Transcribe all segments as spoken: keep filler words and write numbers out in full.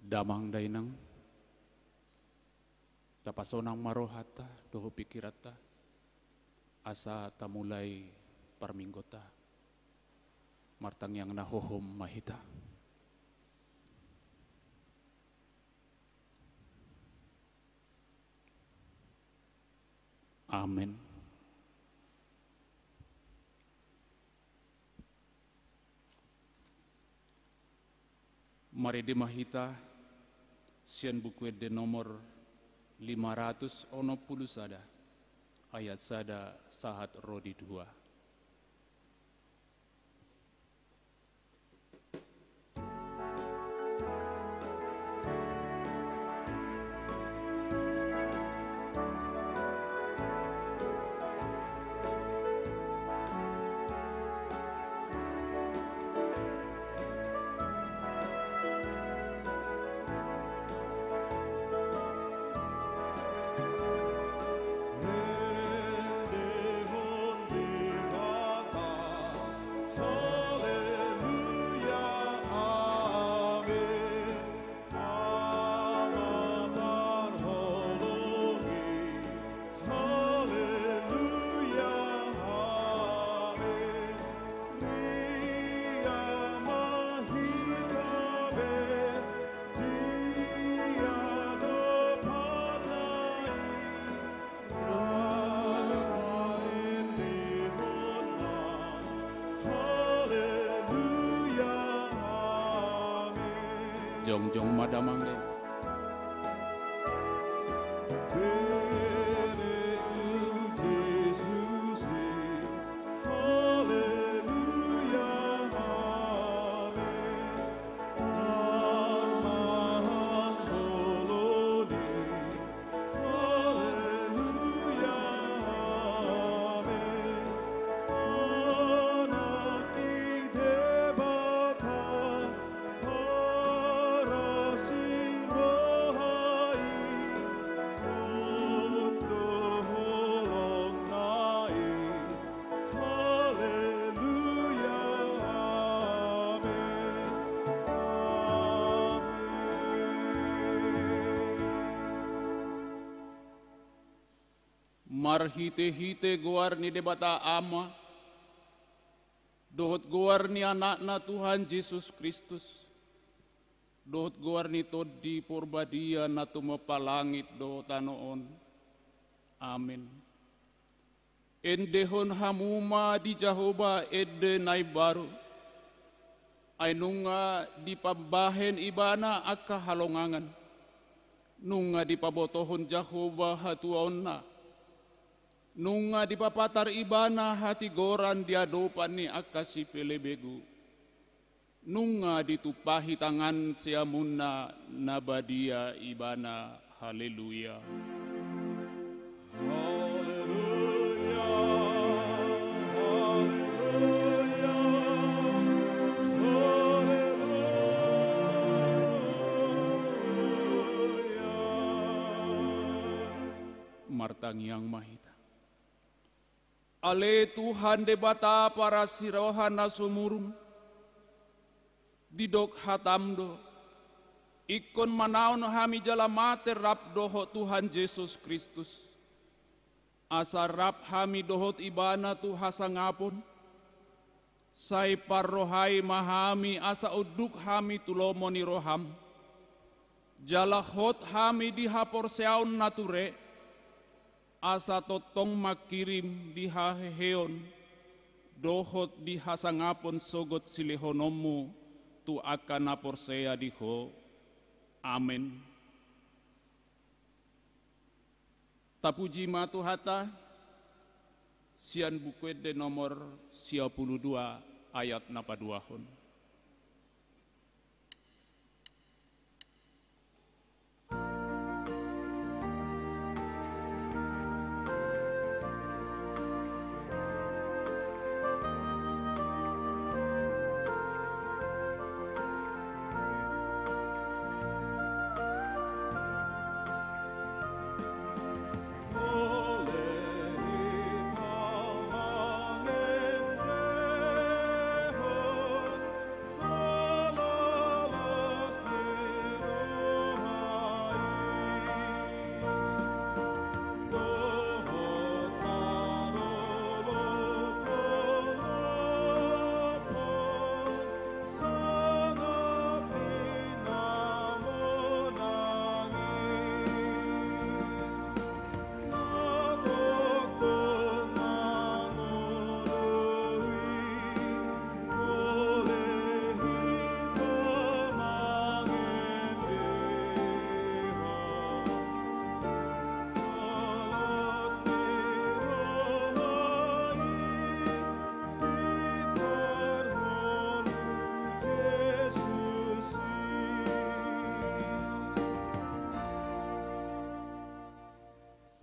Damang dainang, tapasonang ma rohanta dohot pingkiranta, asa tamulai parmingguonta. Martangiang na hohom ma hita. Amen. Marende ma hita sian Buku Ende nomor lima ratus onom pulu sada, ayat sada sahat ro di dua. Jongjong ma damang dainang. Marhitehite goar ni Debata Ama dohot goar ni Anakna Tuhan Jesus Kristus dohot goar ni Tondi Porbadia na tumompa langit dohot tano on. Amen. Endehon hamu ma di Jahowa ende na imbaru. Ai nunga dipambahen Ibana angka halongangan. Nunga dipabotohon Jahowa hatuaonna. Nunga dipapatar Ibana hatigoran di adopan ni angka sipelebegu. Nunga ditumpahi tangan siamunna na badia Ibana. Haleluya. Haleluya. Haleluya. Haleluya. Martangiang ma hita. Ale Tuhan Debata parasiroha na sumurung, didok hataM do, ingkon manaon hami jala mate rap dohot Tuhan Jesus Kristus, asa rap hami dohot Ibana tu hasangapon. Sai parrohai ma hami asa unduk hami tu lomo ni rohaM, jala hot hami di haporseaon na ture, asa tongtong mangkirim di haheheon dohot di hasangapon sogot silehononMu tu angka na porsea di Ho. Amen. Tapuji ma Tuhanta. Sian Buku Ende nomor sia pulu dua, ayat na paduahon.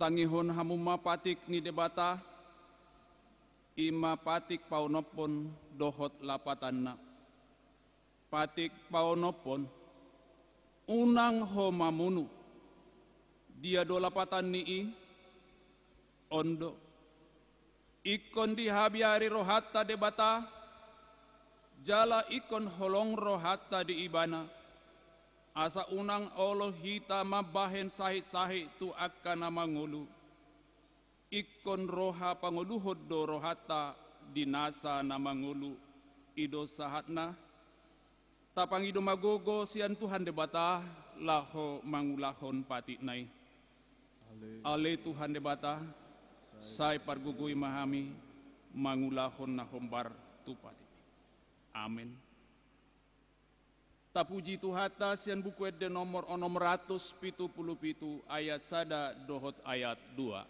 Tangihon hamu ma patik ni Debata, i ma patik paonomhon dohot lapatanna. Patik paonomhon, unang ho mamunu. Dia do lapatan ni i? On do: Ingkon dihabiari rohanta Debata, jala ingkon holong rohanta di Ibana, asa unang olo hita mambahen sahit-sahit tu angka na mangolu. Ingkon roha pangoluhon do rohanta di nasa na mangolu. I do sahatna. Tapangido ma gogo sian Tuhan Debata laho mangulahon patikna i. Ale Tuhan Debata, sai pargogoi ma hami mangulahon na hombar tu patik i. Amen. Tapuji Tuhanta sian Buku Ende nomor onom ratus pitu pulu pitu, ayat sada dohot ayat dua.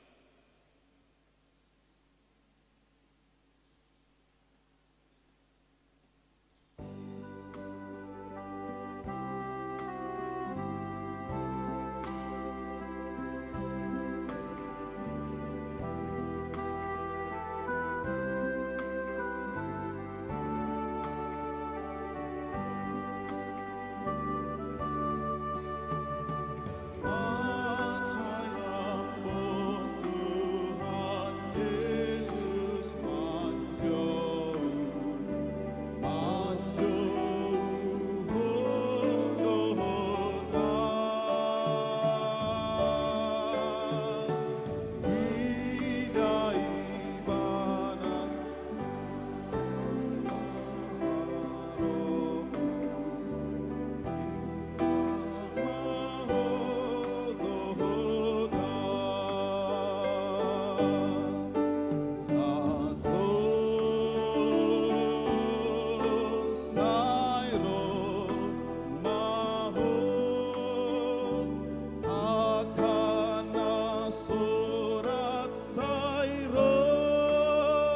Sai ro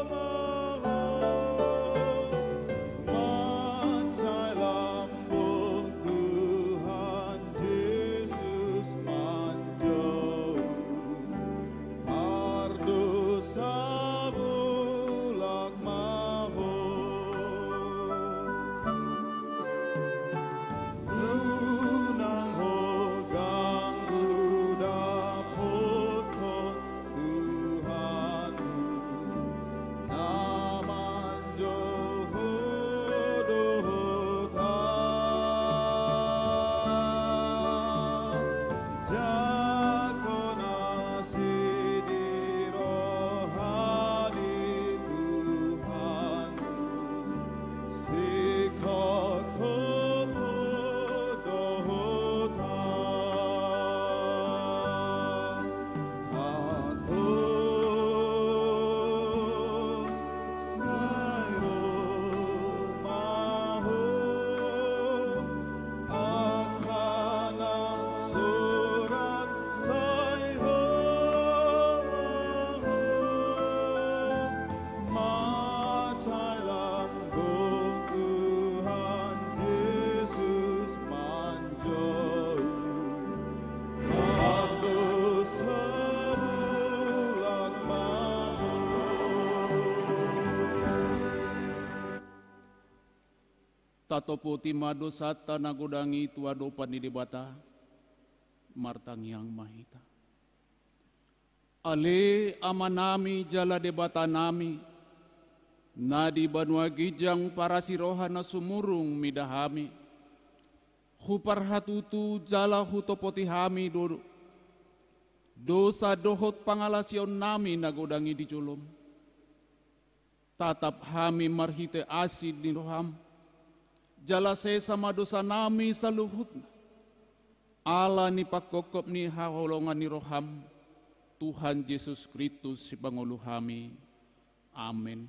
ma ho, mansai lambok Tuhan Jesus manjou, pardosa mulak ma ho. Unang ho ganggu dapothon Tuhanmu na manjou ho dohot au. Jangkon asi di roha ni Tuhanmu. Singkop ho dohot au. Antong sai ro ma ho, angka na sorat sai ro ma ho. Mansai lambok Tuhan Jesus manjou, pardosa mulak ma ho. Tatopoti ma dosanta na godang i tu adopan ni Debata. Martangiang ma hita. Ale Amanami jala Debatanami, na di banua ginjang, parasi roha na sumurung mida hami. Huparhatutu jala hutopoti hami do dosa dohot pangalasionnami na godang i di jolom. Tatap hami marhite asi ni roham, jala sesa ma dosanami saluhutna, ala ni pangkopkop ni haholongan ni roham, Tuhan Jesus Kristus sipangolu hami. Amen.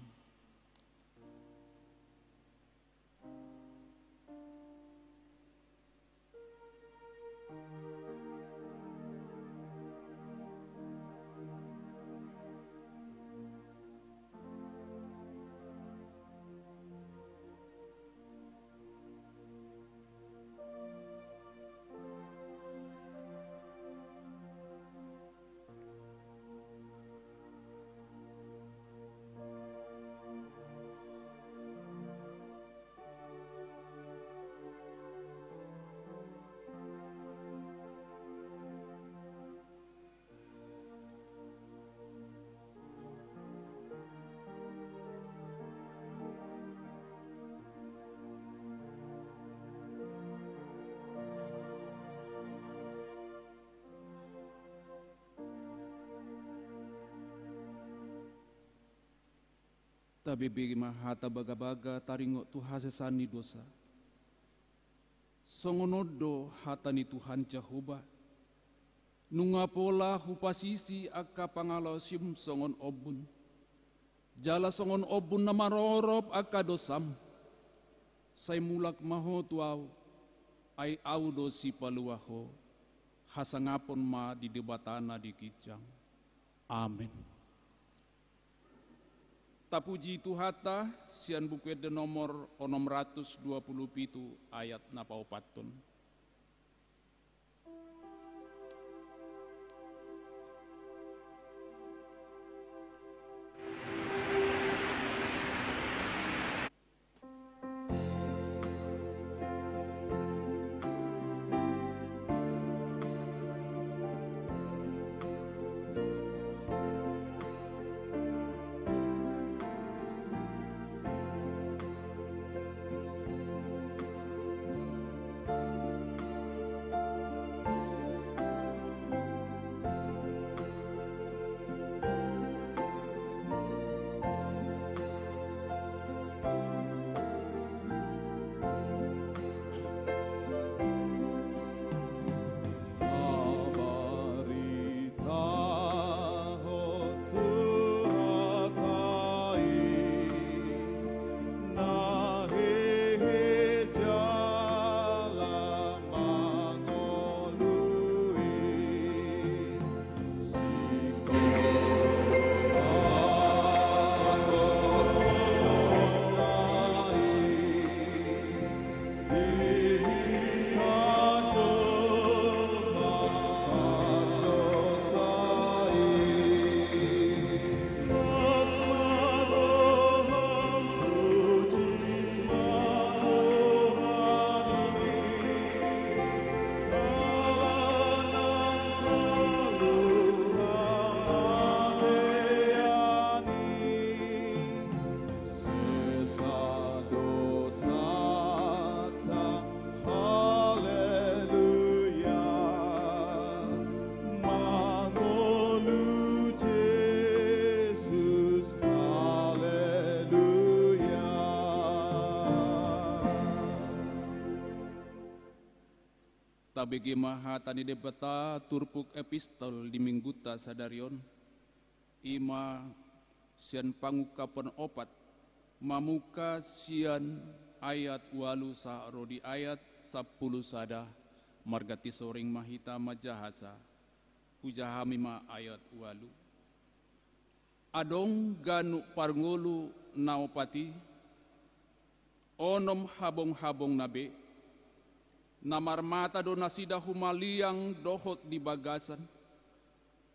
Tabege ma hata bagabaga taringot tu hasesaan ni dosa. Songon on do hata ni Tuhan Jahowa: Nunga pola hupasisi angka pangalaosimu songon ombun, jala songon ombun na marorop angka dosam. Sai mulak ma ho tu Ahu, ai Ahu do Sipalua ho. Hasangapon ma di Debata na di ginjang. Amen. Tapuji Tuhanta sian Buku Ende nomor onom ratus dua pulu pitu, ayat na paopathon. Haleluya, mangolu Jesus, haleluya. Tabege ma hata ni Debata turpuk epistol di minggunta sadari on. I ma sian Pangungkapon opat, mamungka sian ayat ualu sahat ro di ayat sampulu sada. Marganti soring ma hita manjahasa. Hujaha hami ma ayat ualu. Adong ganup parngolu na opat i, onom habonghabongna be, na marmata do nasida humaliang dohot di bagasan,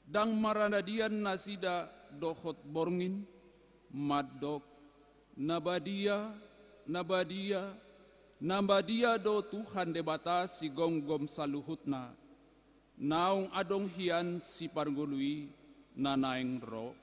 ndang marnadian nasida dohot borngin, mandok: Na badia, na badia, na badia do Tuhan Debata sigomgom saluhutna, naung adong hian siparngolu i na naeng ro.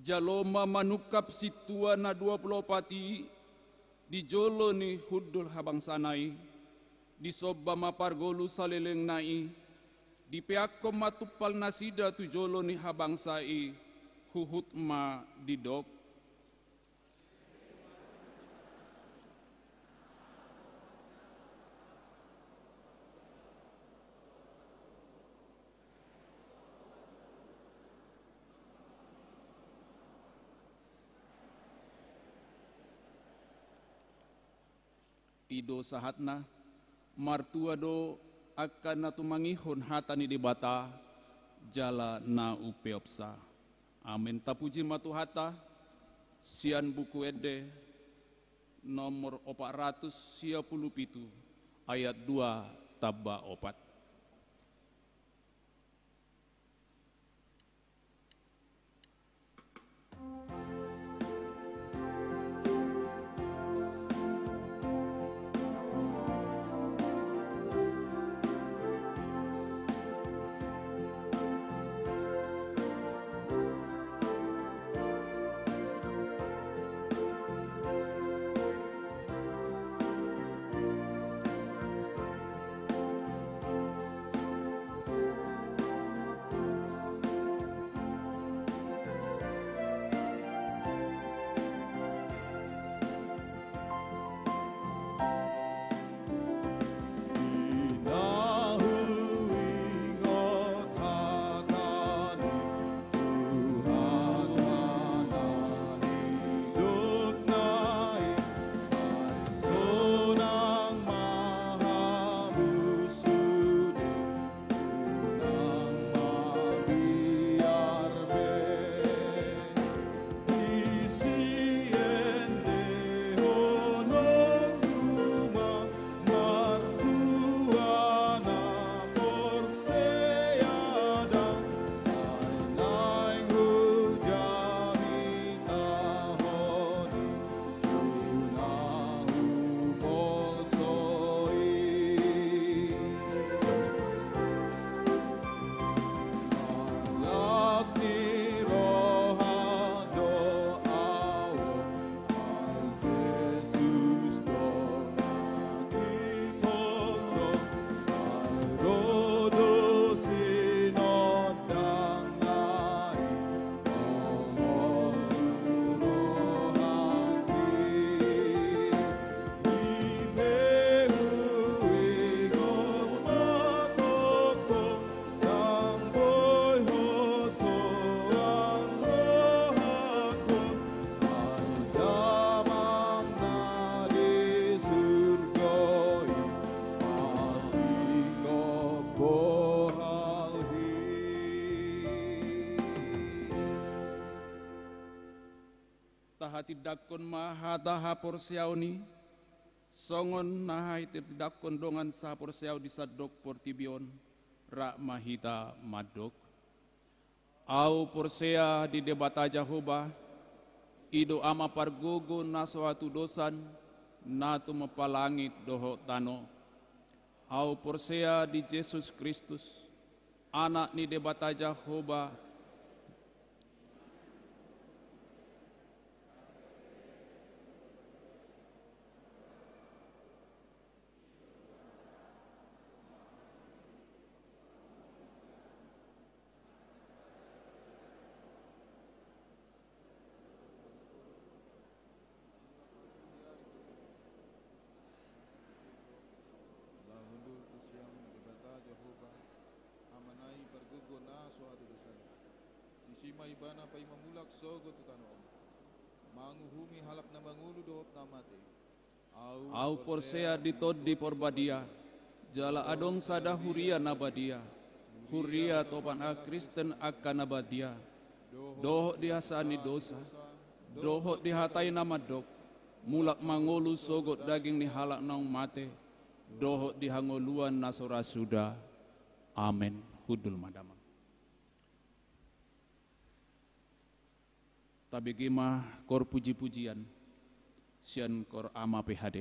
Jalo ma manungkap sintua na dua pulu opat i di jolo ni hundul habangsana i, disomba ma parngolu salelengna i, dipeakkon ma tumpal nasida tu jolo ni habangsa i, huhut ma didok: I do sahatna. Martua do angka na tumangihon hata ni Debata jala na umpeopsa. Amen. Tapuji ma Tuhanta. Sian Buku Ende nomor opat ratus sia pulu pitu, ayat dua tamba opat. Tindangkon ma hata haporseaon i, songon na hitindangkon dongan sahaporseaon di sandok portibi on, rap ma hita mandok. Ahu porsea di Debata Jahowa, i do Ama pargogo na so hatudosan, na tumompa langit dohot tano. Ahu porsea di Jesus Kristus, Anak ni Debata Jahowa. Laho hundul tu siamun Debata Jahowa, Amana i pargogo na so hatudosan. Disi ma Ibana paima mulak sogot tu tano on, manguhumi halak na mangolu dohot na mate. Ahu porsea di Tondi Porbadia, jala adong sada huria na badia, huria topan Kristen angka na badia, dohot di hasesaan ni dosa, dohot di hata i na mandok, mulak mangolu sogot daging ni halak naung mate, dohot di hangoluan na so ra suda. Amen. Hundul ma damang. Tabege ma kor pujipujian sian kor Ama P H D.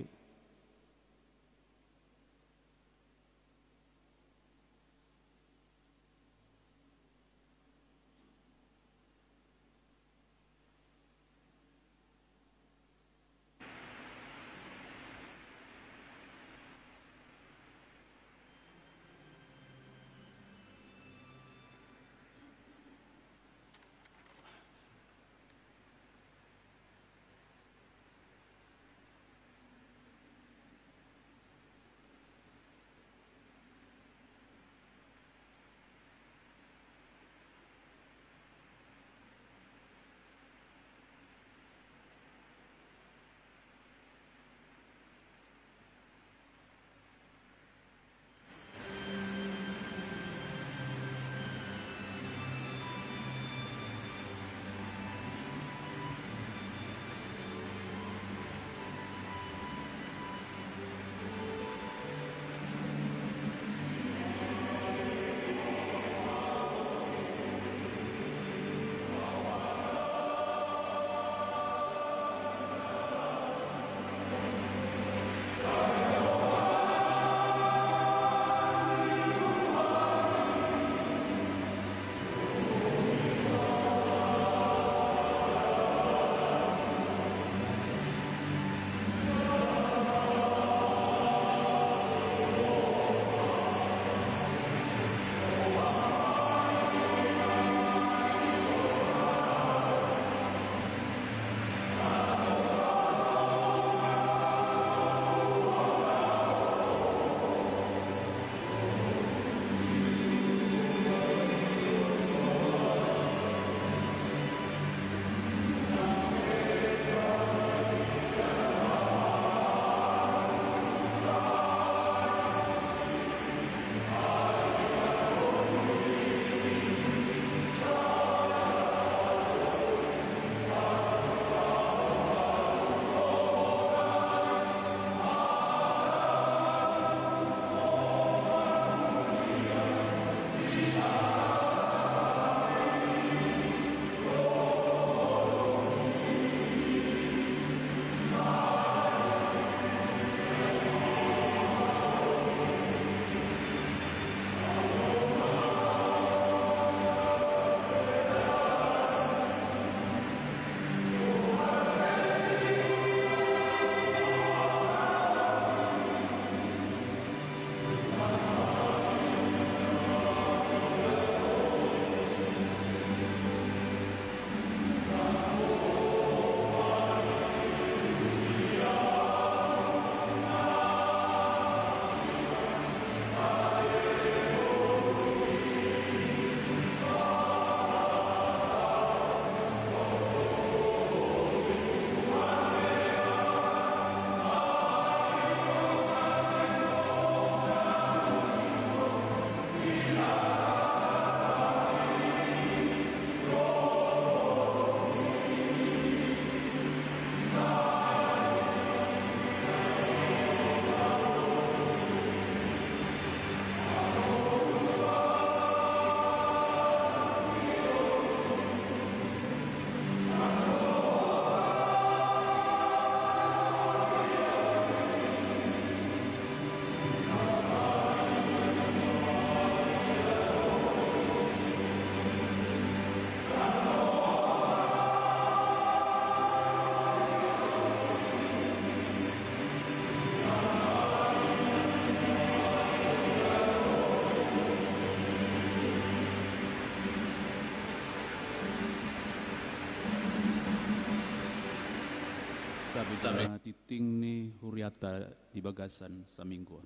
Tapi, tapi tingting ni huriata di bagasan saminggu.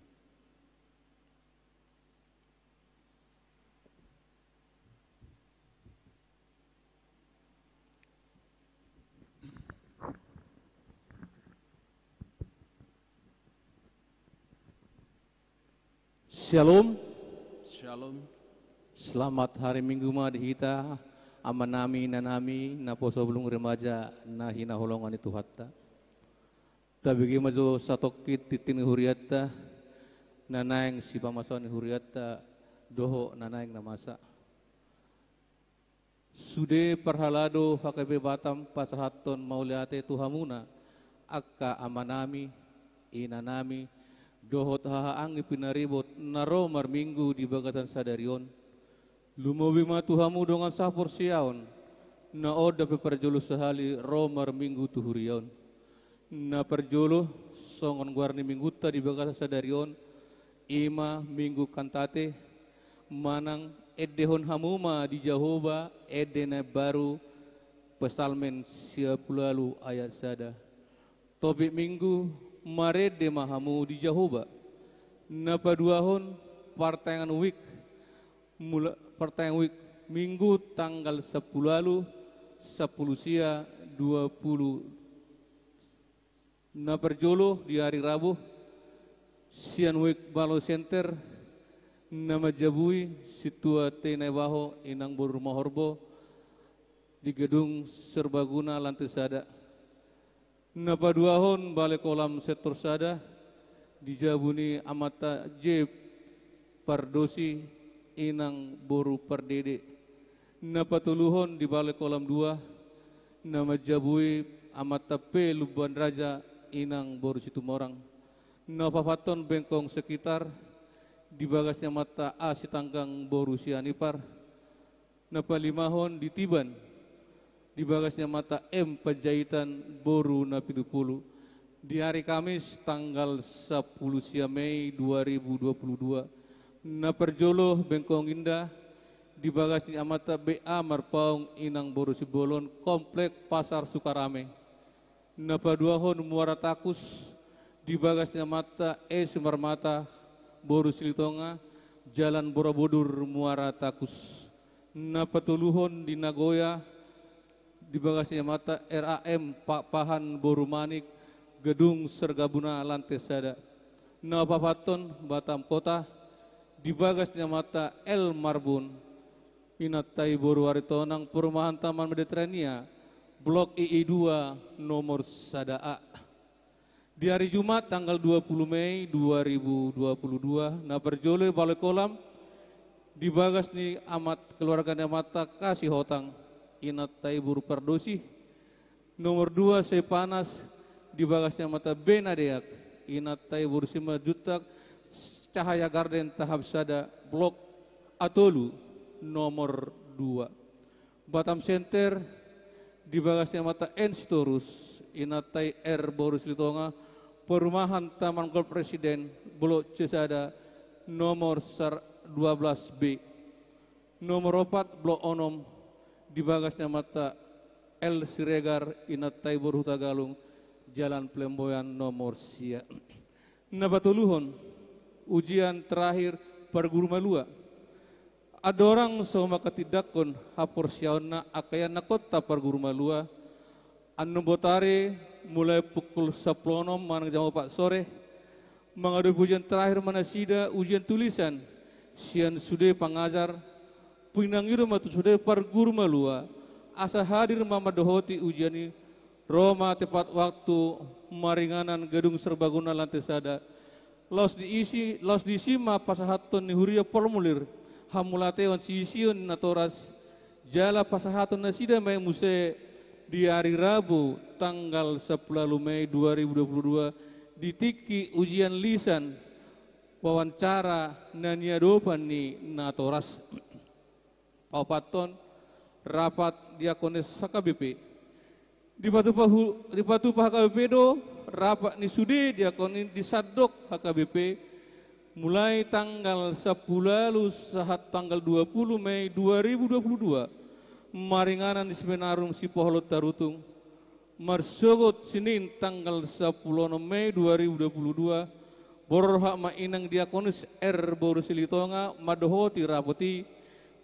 Shalom. Shalom. Selamat hari Minggu ma di hita, amanami, inanami, naposo bulung remaja, na hinaholongan ni Tuhanta. Tabege ma jo satongkin tingting ni hurianta, na naeng sipamasoan ni hurianta, dohot na naeng na masa. Sude parhalado H K B P Batam pasahathon mauliate tu hamuna, angka amanami, inanami, dohot haha anggi pinaribot na ro marminggu di bagasan sadari on. Lumobi ma tu hamu dongan saporseaon, na on dope parjolo sahali ro marminggu tu huria on. Na parjolo, songon goar ni minggunta di bagasan sadari on, i ma Minggu Kantate, manang endehon hamu ma di Jahowa, ende na baru, Psalmen sia pulu ualu ayat sada. Topik Minggu, marende ma hamu di Jahowa. Na paduahon, partangiangan wijk, mula, partangiangan wijk, Minggu tanggal sampulu ualu, sampulu sia, dua pulu. Na parjolo di ari Rabu, sian wijk Malo Center, na manjabui Sintua T. Naibaho, Inang Boru Rumahorbo, di Gedung Serbaguna lantai sada. Na paduahon Bale Kolam sektor sada, di jabu ni Amanta J. Pardosi, Inang Boru Pardede. Na patoluhon di Bale Kolam dua, na manjabui Amanta P. Lumbanraja, Inang Boru Situmorang. Na paopathon Bengkong Sekitar, di bagas ni Amanta A. Sitanggang Boru Sianipar. Na palimahon di Tiban, di bagas ni Amanta M. Panjaitan Boru Napitupulu. Di ari Kamis tanggal sampulu sia Mei dua ribu dua puluh dua. Na parjolo Bengkong Indah, di bagas ni Amanta B. A. Marpaung, Inang Boru Sibolon, Komplek Pasar Sukarame. Na paduahon Muara Takus, di bagas ni Amanta E. Simarmata Boru Silitonga, Jalan Borobudur, Muara Takus. Na patoluhon di Nagoya, di bagas ni Amanta R A M Pakpahan Boru Manik, Gedung Serbaguna lantai sada. Na paopathon Batam Kota, di bagas ni Amanta L. Marbun, Inanta i Boru Aritonang, Perumahan Taman Mediterania, Blok I I dua, nomor sada A. Di ari Jumat tanggal dua puluh Mei dua ribu dua puluh dua, na parjolo Bale Kolam, di bagas ni Amat, keluarga ni Amanta Kasihotang, Inanta i Boru Pardosi, nomor dua Sepanas, di bagas ni Amanta Benadeak, Inanta i Boru Simanjuntak, Cahaya Garden tahap sada, Blok A tolu, nomor dua. Batam Center, di bagas ni Amanta N. Sitorus, Inanta i R. Boru Silitonga, Perumahan Taman Golf Residen, Blok C sada, nomor sar-, dua belas B. Nomor opat, Blok onom, di bagas ni Amanta L. Siregar, Inanta i Boru Hutagalung, Jalan Pelemboyan nomor sia. Na patoluhon, ujian terakhir parguru malua. Andorang so mangkatindangkon haporseaonna angka ianakhonta parguru malua, annon botari mulai pukul sampulu onom manang jam opat sore, mangadopi ujian terakhir ma nasida, ujian tulisan, sian sude pangajar, pinangido ma tu sude parguru malua, asa hadir ma mandohoti ujian i, ro ma tepat waktu maringanan Gedung Serbaguna lantai sada. Laos diisi, laos diisi ma pasahathon ni huria formulir hamauliateon siision natoras, jala pasahaton nasida ma i muse di ari Rabu tanggal sampulu ualu Mei dua ribu dua puluh dua, di tingki ujian lisan, wawancara na niadopan ni natoras. Paopathon, rapat diakonis H K B P. Dipatupa hu-, dipatupa H K B P do rapat ni sude diakonis di sandok H K B P, mulai tanggal sampulu ualu sahat tanggal dua puluh Mei dua ribu dua puluh dua, maringanan di Seminarum Sipoholon Tarutung. Marsogot Senin tanggal sampulu onom Mei dua ribu dua puluh dua, borhat ma Inang Diakonis R boru Silitonga mandohoti rapot i,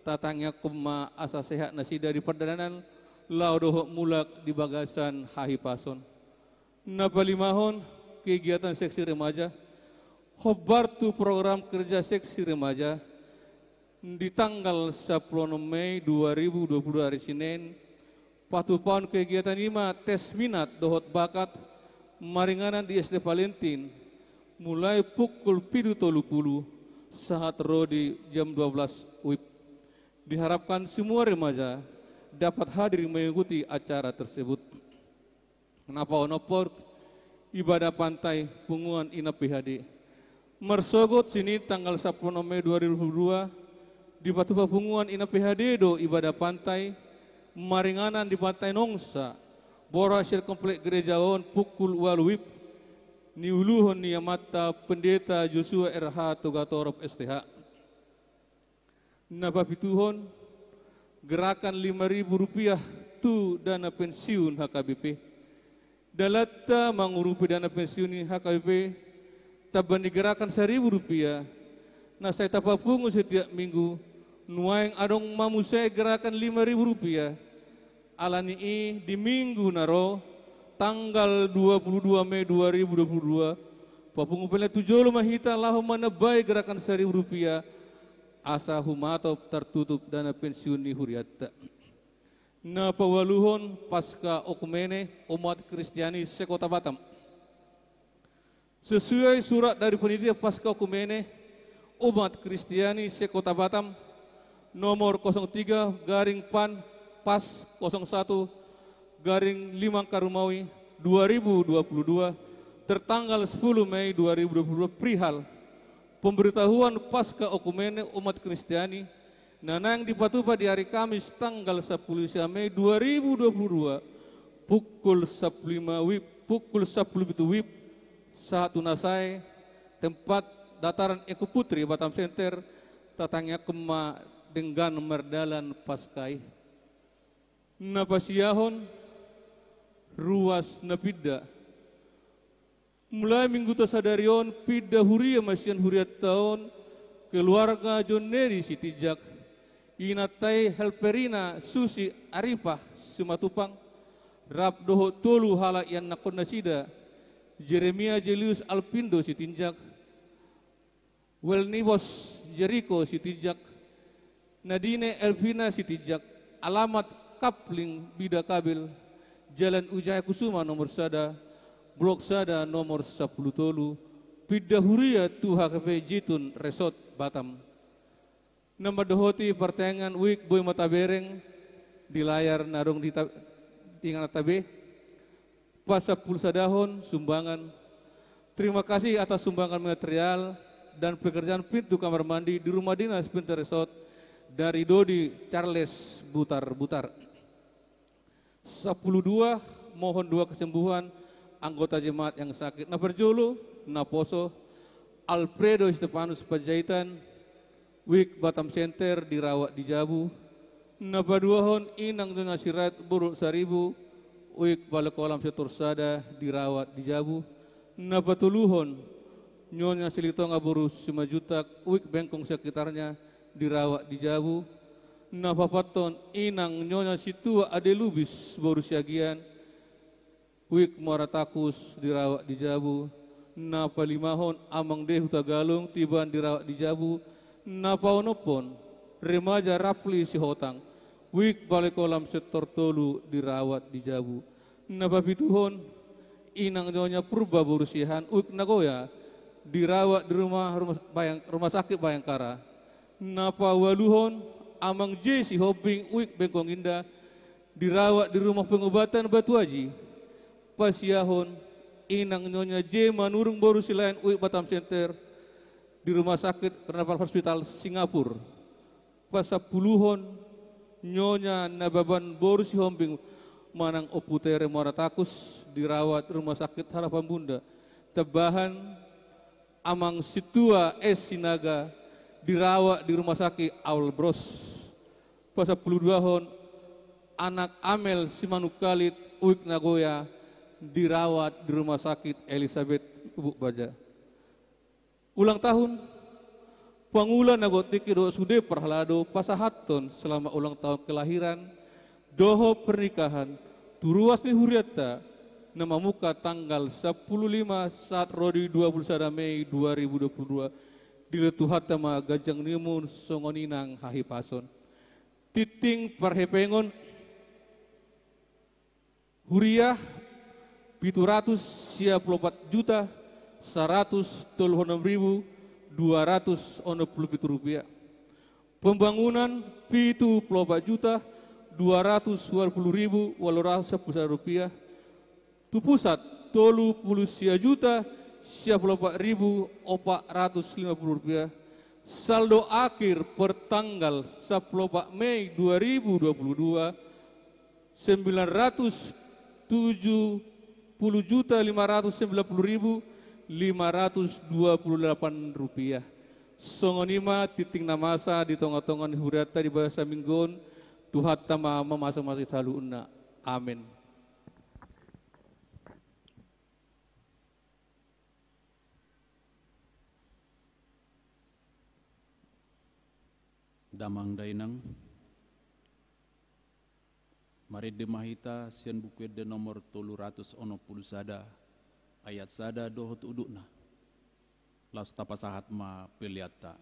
tatangiangkon ma asa sehat nasida di pardalanan laho dohot mulak di bagasan hahipason. Na palimahon, kegiatan seksi remaja. Hombar tu program kerja seksi remaja, di tanggal sampulu onom Mei dua ribu dua puluh dua, ari Senin, patupaon kegiatan i ma tes minat dohot bakat maringanan di S D Valentin, mulai pukul pitu tolu pulu sahat ro di jam dua belas wib. Diharapkan semua remaja dapat hadir mengikuti acara tersebut. Na paonomhon, ibadah pantai Punguan Inang P H D. Marsogot Senin tanggal sampulu onom Mei dua ribu dua puluh dua, dipatupa Punguan Inang P H D do ibadah pantai maringanan di Pantai Nongsa, borhat sian komplek gereja on pukul ualu wib, niuluhon ni amanta Pendeta Joshua R H Togatorop S T H. Na papituhon, gerakan lima ribu rupiah tu dana pensiun H K B P. Dalanta mangurupi dana pensiun ni H K B P, tamba ni gerakan saribu rupiah, na sai tapapungu setiap minggu, nuaeng adong ma muse gerakan lima ribu rupiah. Alani i di minggu na ro, tanggal dua puluh dua Mei dua ribu dua puluh dua, papungu pe na tu jolo ma hita laho manambai gerakan saribu rupiah, asa humatop tartutup dana pensiun ni hurianta. Na paualuhon, Paska Okumene umat Kristiani se-Kota Batam. Sesuai surat dari Panitia Paska Okumene umat Kristiani se-Kota Batam, nomor kosong tiga garing pan pas kosong satu garing lima angka Rumawi dua ribu dua puluh dua, tertanggal sepuluh Mei dua ribu dua puluh dua, perihal pemberitahuan Paska Okumene umat Kristiani, na naeng dipatupa di ari Kamis tanggal sampulu sia Mei dua ribu dua puluh dua, pukul sampulu lima wib, pukul sampulu pitu wib, sahat tu na sae, tempat Dataran Eko Putri, Batam Center, tatangiangkon ma denggan mardalan Paska i. Na pasiahon, ruas na pinda. Mulai mingguta sadari on, pinda huria ma sian hurianta on, keluarga John Neri Sitinjak, inanta i Helperina Susi Arifah Simatupang, rap dohot tolu halak ianakhon nasida, Jeremia Jelius Alpindo Sitinjak, Welnibos Jeriko Sitinjak, Nadine Elvina Sitinjak, alamat Kapling Bida Kabel, Jalan Wijaya Kusuma nomor sada, blok sada nomor sampulu tolu, pinda huria tu H K B P Jitun Resort Batam. Na mandohoti partangiangan, wijk boi ma tabereng di layar na adong di ta-, di ingananta be. Pasampulu sadahon sumbangan. Terima kasih atas sumbangan material dan pekerjaan pintu kamar mandi di rumah dinas Pintu Resort dari Dodi Charles Butar-Butar. Sampulu dua, mohon doa kesembuhan anggota jemaat yang sakit. Na parjolo, naposo, Alfredo Stefanus Panjaitan, wijk Batam Center, dirawat di jabu. Na paduahon, Inang Nyonya Sirait boru Saribu, wijk Balai Kolam Sektor sada, dirawat di jabu. Na patoluhon, Nyonya Silitonga boru Simanjuntak, wijk Bengkong sekitarnya, dirawat di jabu. Na paopathon, Inang Nyonya Situa Ade Lubis boru Siagian, wijk Muara Takus, dirawat di jabu. Na palimahon, Amang De Hutagalung, tiban dirawat di jabu. Na paonomhon, remaja Rapli Sihotang, wijk Balai Kolam Sektor tolu, dirawat di jabu. Na papituhon, Inang Nyonya Purba boru Siahaan, wijk Nagoya, dirawat di rumah, rumah Bayang-, Rumah Sakit Bayangkara. Na paualuhon, Amang J Sihombing, wijk Bengkong Indah, dirawat di Rumah Pengobatan Batu Aji. Pasiahon, Inang Nyonya J Manurung boru Silaen, wijk Batam Center, di Rumah Sakit Renaval Hospital Singapura. Pasampuluhon, Nyonya Nababan boru Sihombing manang Ompu Tere Muara Takus, dirawat Rumah Sakit Harapan Bunda. Tambahan, Amang Situa S Sinaga, dirawat di Rumah Sakit Awal Bros. Pasampuluduahon, Anak Amel Simanungkalit, Uik Nagoya dirawat di Rumah Sakit Elizabeth Lubuk Baja. Ulang tahun, pangula na godang tingki dohot sude parhalado pasahathon selamat ulang tahun kelahiran dohot pernikahan tu ruas ni hurianta na mamungka tanggal sampulu lima sahat ro di dua pulu sada Mei dua ribu dua pulu dua. Dilehon Tuhanta ma ganjang ni umur songon i nang hahipason. Tingting parhepengon, huria, pitu ratus sia pulu opat juta saratus tolu onom ribu dua ratus onom pulu pitu rupiah. Pembangunan, pitu pulu opat juta dua ratus dua pulu ribu walu ratus sampulu sada rupiah. Tu pusat, tolu pulu sia juta sia pulu opat ribu opat ratus lima pulu rupiah. Saldo akhir per tanggal sampulu opat Mei dua ribu dua pulu dua, sembilan ratus tujuh puluh juta lima ratus sembilan puluh ribu lima ratus dua puluh delapan rupiah. Songon i ma tingting na masa di tongatonga ni hurianta di bagasan minggu on. Tuhanta ma mamasumasu hita saluhutna. Amen. Damang dainang, marende ma hita sian Buku Ende nomor tolu ratus onom pulu sada, ayat sada dohot udutna. Laos tapasahat ma peleanta.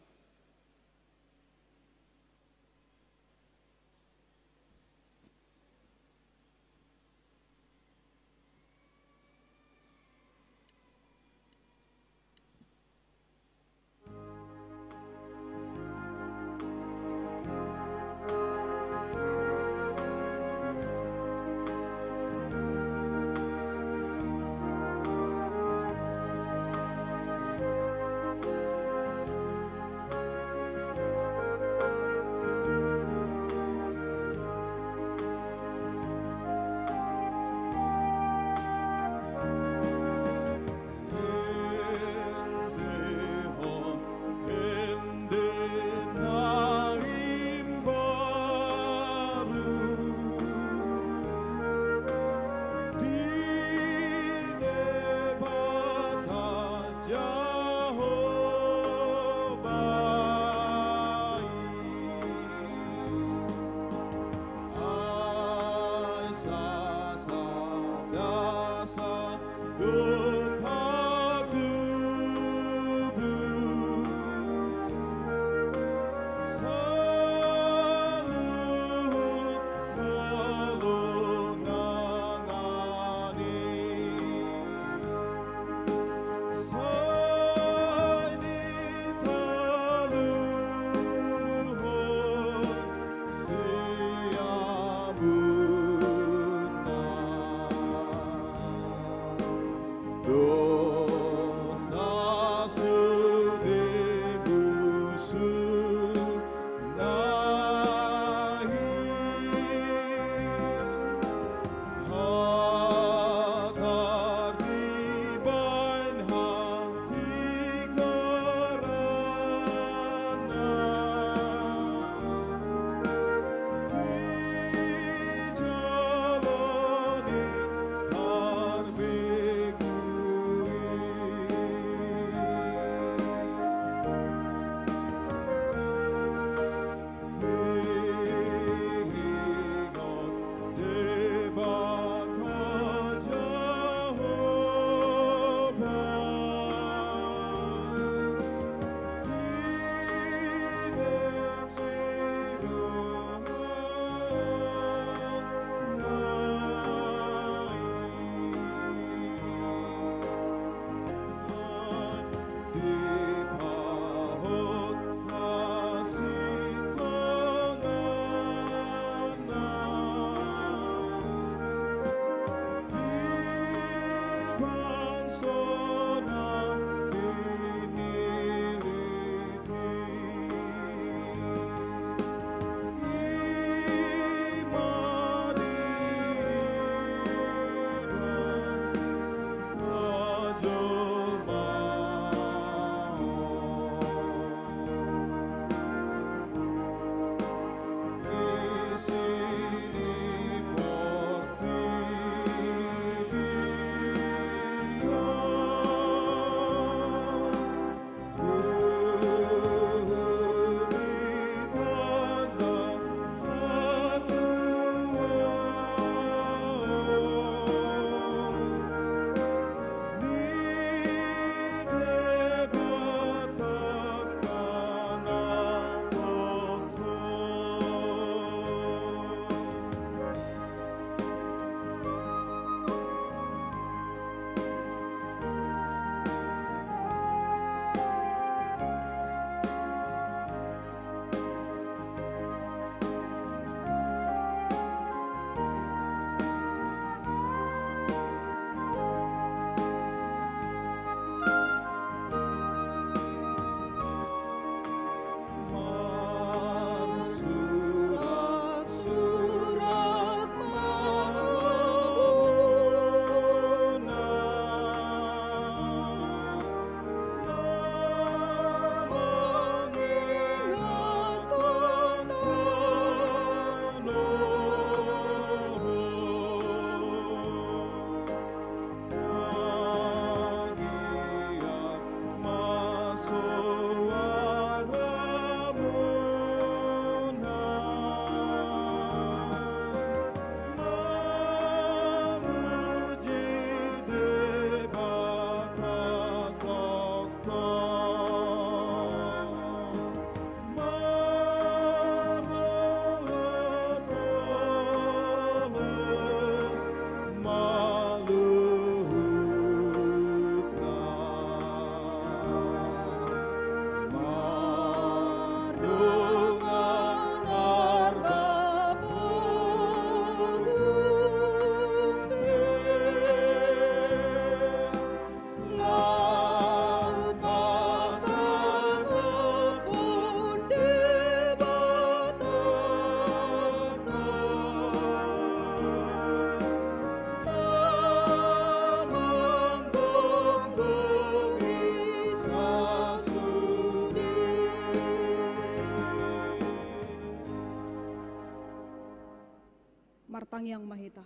Maheta.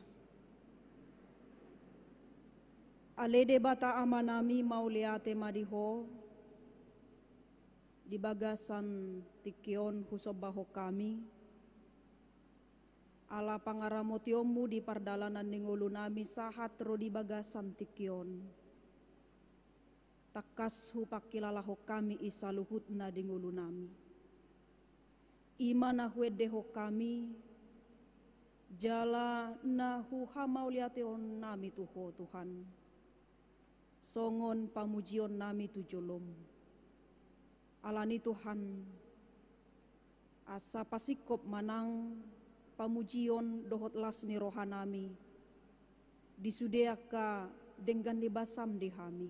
Ale Debata Amanami, mauliate ma di Ho, di bagasan tingki on husombahon hami, ala pangaramotionMu di pardalanan ni ngolunami sahat ro di bagasan tingki on. Tangkas hupangkilalahon hami i saluhutna di ngolunami. I ma na huendehon hami, jala na huhamauliateonnami tu Ho, Tuhan, songon pamujionnami tu joloM. Alani, Tuhan, asa pasingkop ma nang pamujion dohot las ni rohanami di sude angka denggan ni basaM di hami,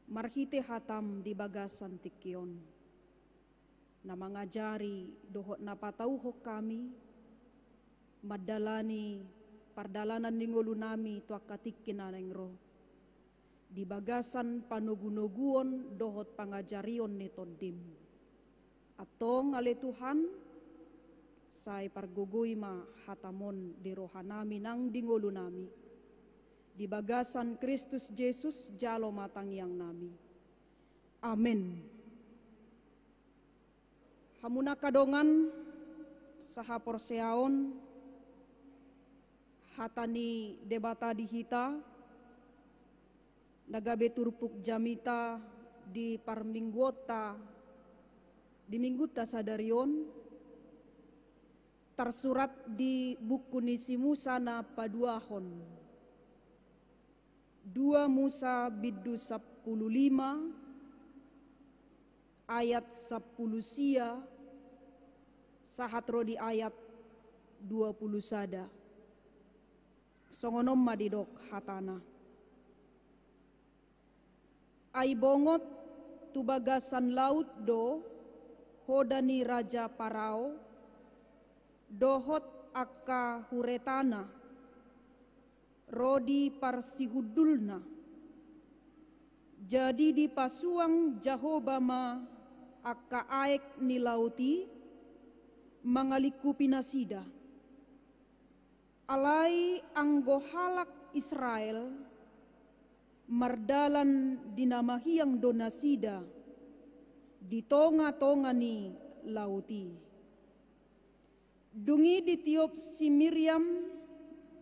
marhite hataM di bagasan tingki on, na mangajari dohot na patauhon hami mandalani pardalanan ni ngolunami tu angka tingki na naeng ro, di bagasan panogunoguon dohot pangajarion ni TondiM. Antong, ale Tuhan, sai pargogoi ma hataM on di rohanami nang di ngolunami, di bagasan Kristus Jesus jalo ma tangiangnami. Amen. Hamu angka dongan sahaporseaon, hata ni Debata di hita na gabe turpuk jamita di parmingguonta, di minggunta sadari on, tarsurat di buku ni si Musa na paduahon. Dua Musa bindu sampulu lima, ayat sampulu sia sahat ro di ayat dua pulu sada. Songon on ma didok hatana. Ai bongot tu bagasan laut do hoda ni raja Parao dohot angka huretana ro di parsihundulna. Jadi dipasuang Jahowa ma angka aek ni laut i mangalingkupi nasida. Alai anggo halak Israel mardalan di na mahiang do nasida di tongatonga ni laut i. Dung i ditiop si Miriam,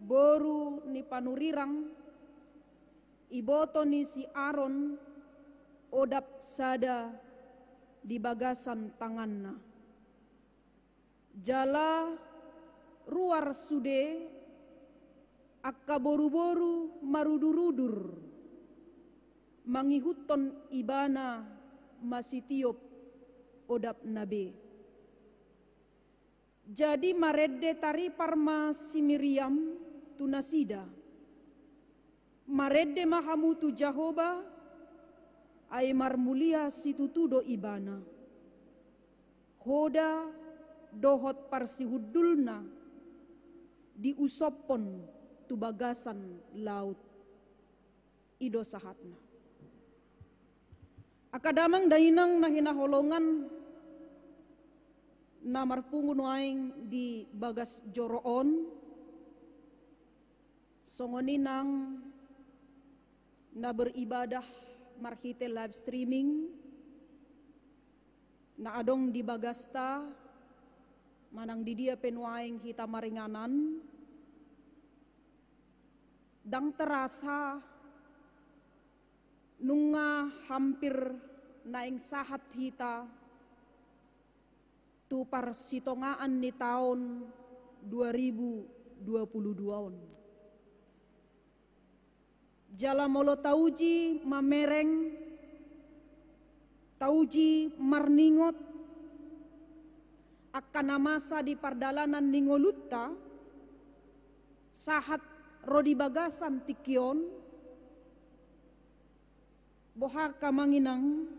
boru ni panurirang, iboto ni si Aron, odap sada di bagasan tanganna. Jala ruar sude angka boruboru marudurudur, mangihuthon ibana masitiop odapna be. Jadi marende taripar ma si Miriam tu nasida. Marende ma hamu tu Jahowa, ai marmulia situtu do ibana. Hoda dohot parsihundulna diusophon tu bagasan laut. I do sahatna. Angka damang dainang na hinaholongan na marpungu nuaeng di bagas joro on, songon i nang na beribadah marhite live streaming na adong di bagasta, manang di dia pe nuaeng hita maringanan, ndang terasa nunga hampir naeng sahat hita tu parsitongaan ni taon dua ribu dua puluh dua on. Jala molo tauji mamereng, tauji marningot angka na masa di pardalanan ni ngolunta, sahat ro di bagasan tingki on, boha angka amang inang,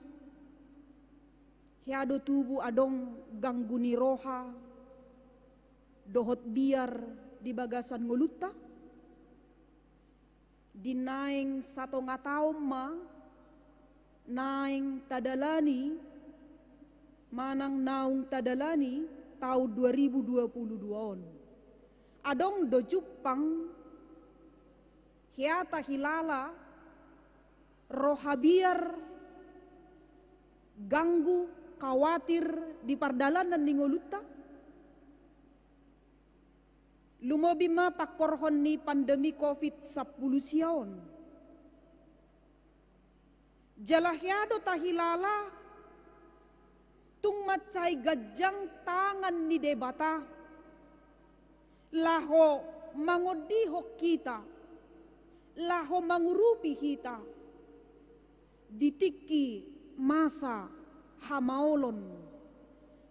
hea do tubu adong ganggu ni roha dohot biar di bagasan ngolunta? Di naeng satonga taon ma naeng tadalani, manang naung tadalani taon dua ribu dua puluh dua on. Adong do jumpang hea tahilala roha biar, ganggu, khawatir di pardalanan ni ngolunta? Lumobi ma pangkorhon ni pandemi covid sampulu sia on. Jala hea do tahilala tung mansai ganjang tangan ni Debata laho mangondihon hita, laho mangurupi hita di tingki masa hamaolon,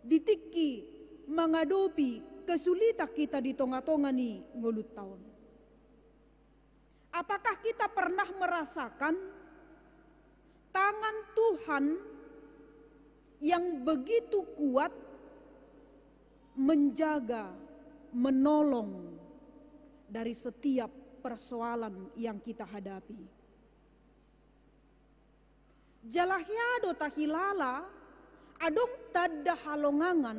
di tingki mangadopi kesulitan hita di tonga-tonga ni ngolunta on. Apakah kita pernah merasakan tangan Tuhan yang begitu kuat menjaga, menolong dari setiap persoalan yang kita hadapi? Jala hea do tahilala adong tanda halongangan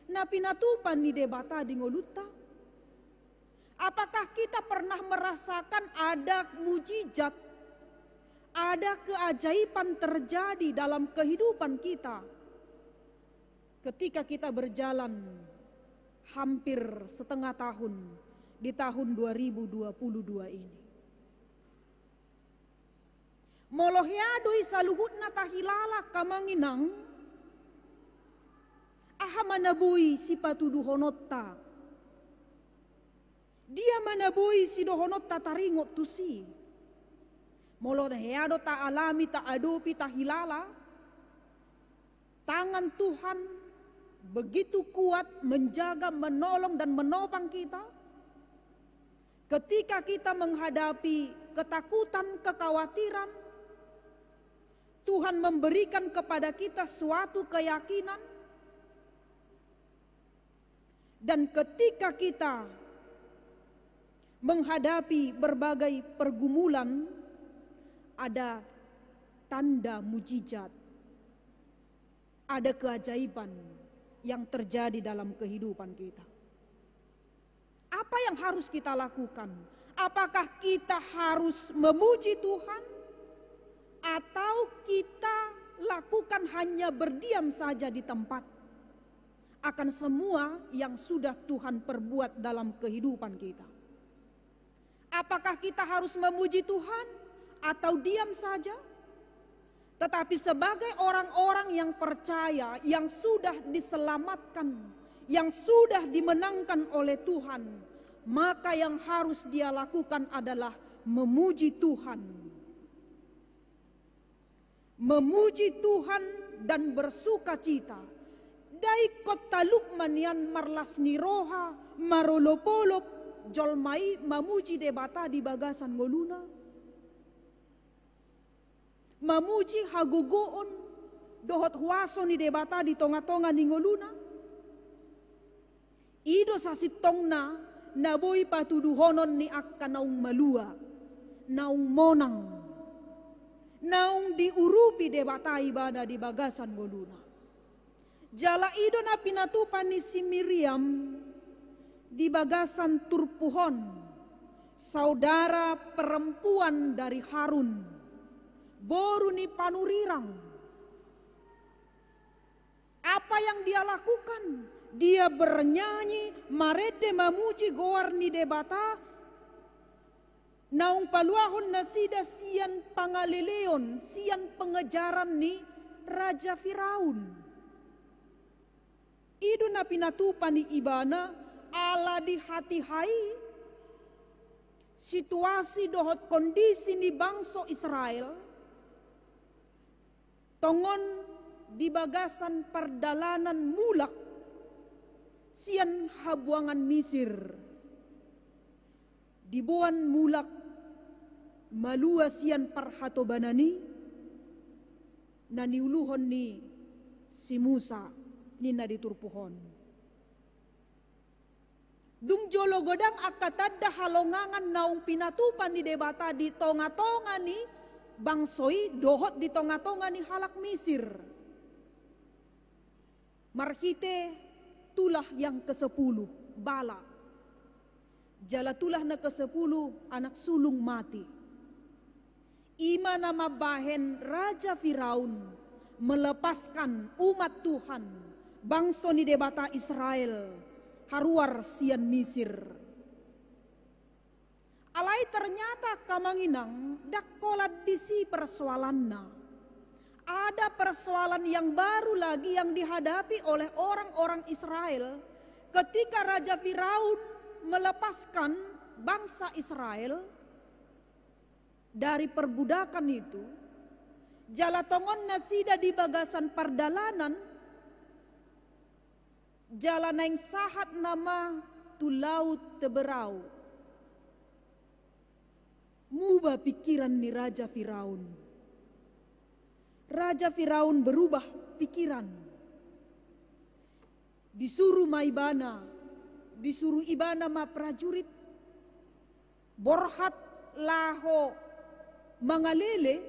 na pinatupa ni Debata di ngolunta? Apakah kita pernah merasakan ada mujizat, ada keajaiban terjadi dalam kehidupan kita ketika kita berjalan hampir setengah tahun di tahun dua ribu dua puluh dua ini? Molo hea do i saluhutna tahilala, angka amang inang, aha ma na boi sipatuduhononta? Dia ma na boi sidohononta taringot tusi? Molo na hea do taalami, taadopi, tahilala tangan Tuhan begitu kuat menjaga, menolong, dan menopang kita. Ketika kita menghadapi ketakutan, kekhawatiran, Tuhan memberikan kepada kita suatu keyakinan. Dan ketika kita menghadapi berbagai pergumulan, ada tanda mujizat, ada keajaiban yang terjadi dalam kehidupan kita. Apa yang harus kita lakukan? Apakah kita harus memuji Tuhan, atau kita lakukan hanya berdiam saja di tempat akan semua yang sudah Tuhan perbuat dalam kehidupan kita? Apakah kita harus memuji Tuhan atau diam saja? Tetapi sebagai orang-orang yang percaya, yang sudah diselamatkan, yang sudah dimenangkan oleh Tuhan, maka yang harus dia lakukan adalah memuji Tuhan. Memuji Tuhan dan bersukacita. Nda ingkon talup ma nian marlas ni roha, marolopolop jolma i mamuji Debata di bagasan ngoluna? Mamuji hagogoon dohot huaso ni Debata di tonga-tonga ni ngoluna? I do sasintongna na boi patuduhonon ni angka naung malua, naung monang, naung diurupi Debata ibana di bagasan ngoluna. Jala i do na pinatupa ni si Miriam di bagasan turpuk on, saudara perempuan dari Harun, boru ni panurirang. Apa yang dia lakukan? Dia bernyanyi, marende mamuji goar ni Debata, naung paluahon nasida sian pangaleleon, sian pengejaran ni Raja Firaun. I do na pinatupa ni ibana, ala dihatihai situasi dohot kondisi ni bangso Israel, tongon di bagasan pardalanan mulak sian habuangan Misir. Diboan mulak malua sian parhatobanan i na niuluhon ni si Musa, ninna di turpuk on. Dung jolo godang angka tanda halongangan naung pinatupa ni Debata di tonga-tonga ni bangso i dohot di tonga-tonga ni halak Misir. Marhite tulah yang kesepuluh, bala. Jala tulah na kesepuluh, anak sulung mate. I ma na mambahen Raja Firaun melepaskan umat Tuhan, bangso ni Debata Israel, haruar sian Misir. Alai ternyata, angka amang inang, ndang holan disi persoalanna. Ada persoalan yang baru lagi yang dihadapi oleh orang-orang Israel ketika Raja Firaun melepaskan bangsa Israel dari perbudakan itu, jala tongon nasida di bagasan pardalanan, jala naeng sahat nama tu Laut Teberau. Muba pikiran ni Raja Firaun. Raja Firaun berubah pikiran. Disuru ma ibana, disuru ibana ma prajurit borhat laho mangalele,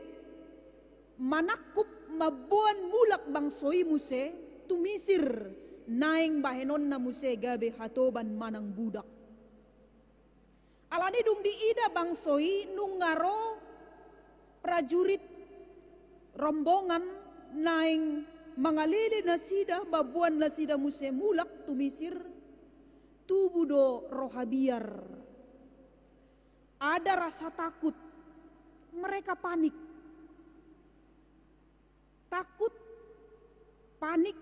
manangkup, mamboan mulak bangso i muse tu Misir, naeng bahenonna muse gabe hatoban manang budak. Alani dung diida bangso i nunga ro prajurit rombongan naeng mangalele nasida, mamboan nasida muse mulak tu Misir, tubu do roha biar. Ada rasa takut, mereka panik. Takut, panik,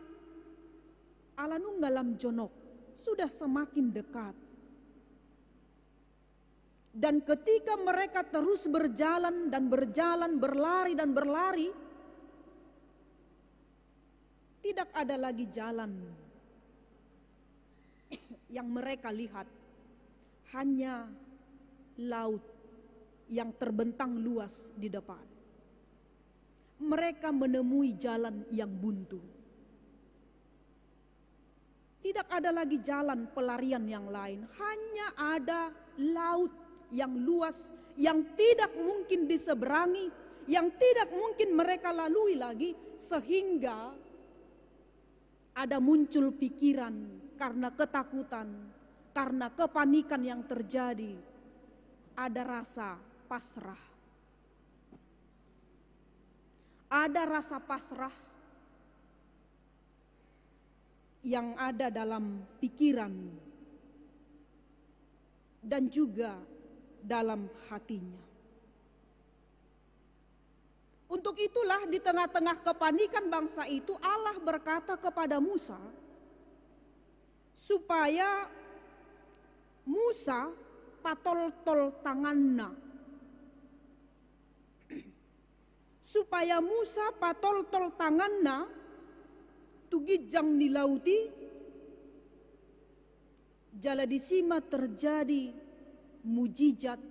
ala nunga lam jonok, sudah semakin dekat. Dan ketika mereka terus berjalan dan berjalan, berlari dan berlari, tidak ada lagi jalan yang mereka lihat, hanya laut yang terbentang luas di depan. Mereka menemui jalan yang buntu. Tidak ada lagi jalan pelarian yang lain, hanya ada laut yang luas, yang tidak mungkin diseberangi, yang tidak mungkin mereka lalui lagi, sehingga ada muncul pikiran karena ketakutan, karena kepanikan yang terjadi, ada rasa pasrah. Ada rasa pasrah yang ada dalam pikiran dan juga dalam hatinya. Untuk itulah, di tengah-tengah kepanikan bangsa itu, Allah berkata kepada Musa supaya Musa patoltol tanganna. Supaya Musa patoltol tanganna tu ginjang ni laut i, jala disi ma terjadi mujizat,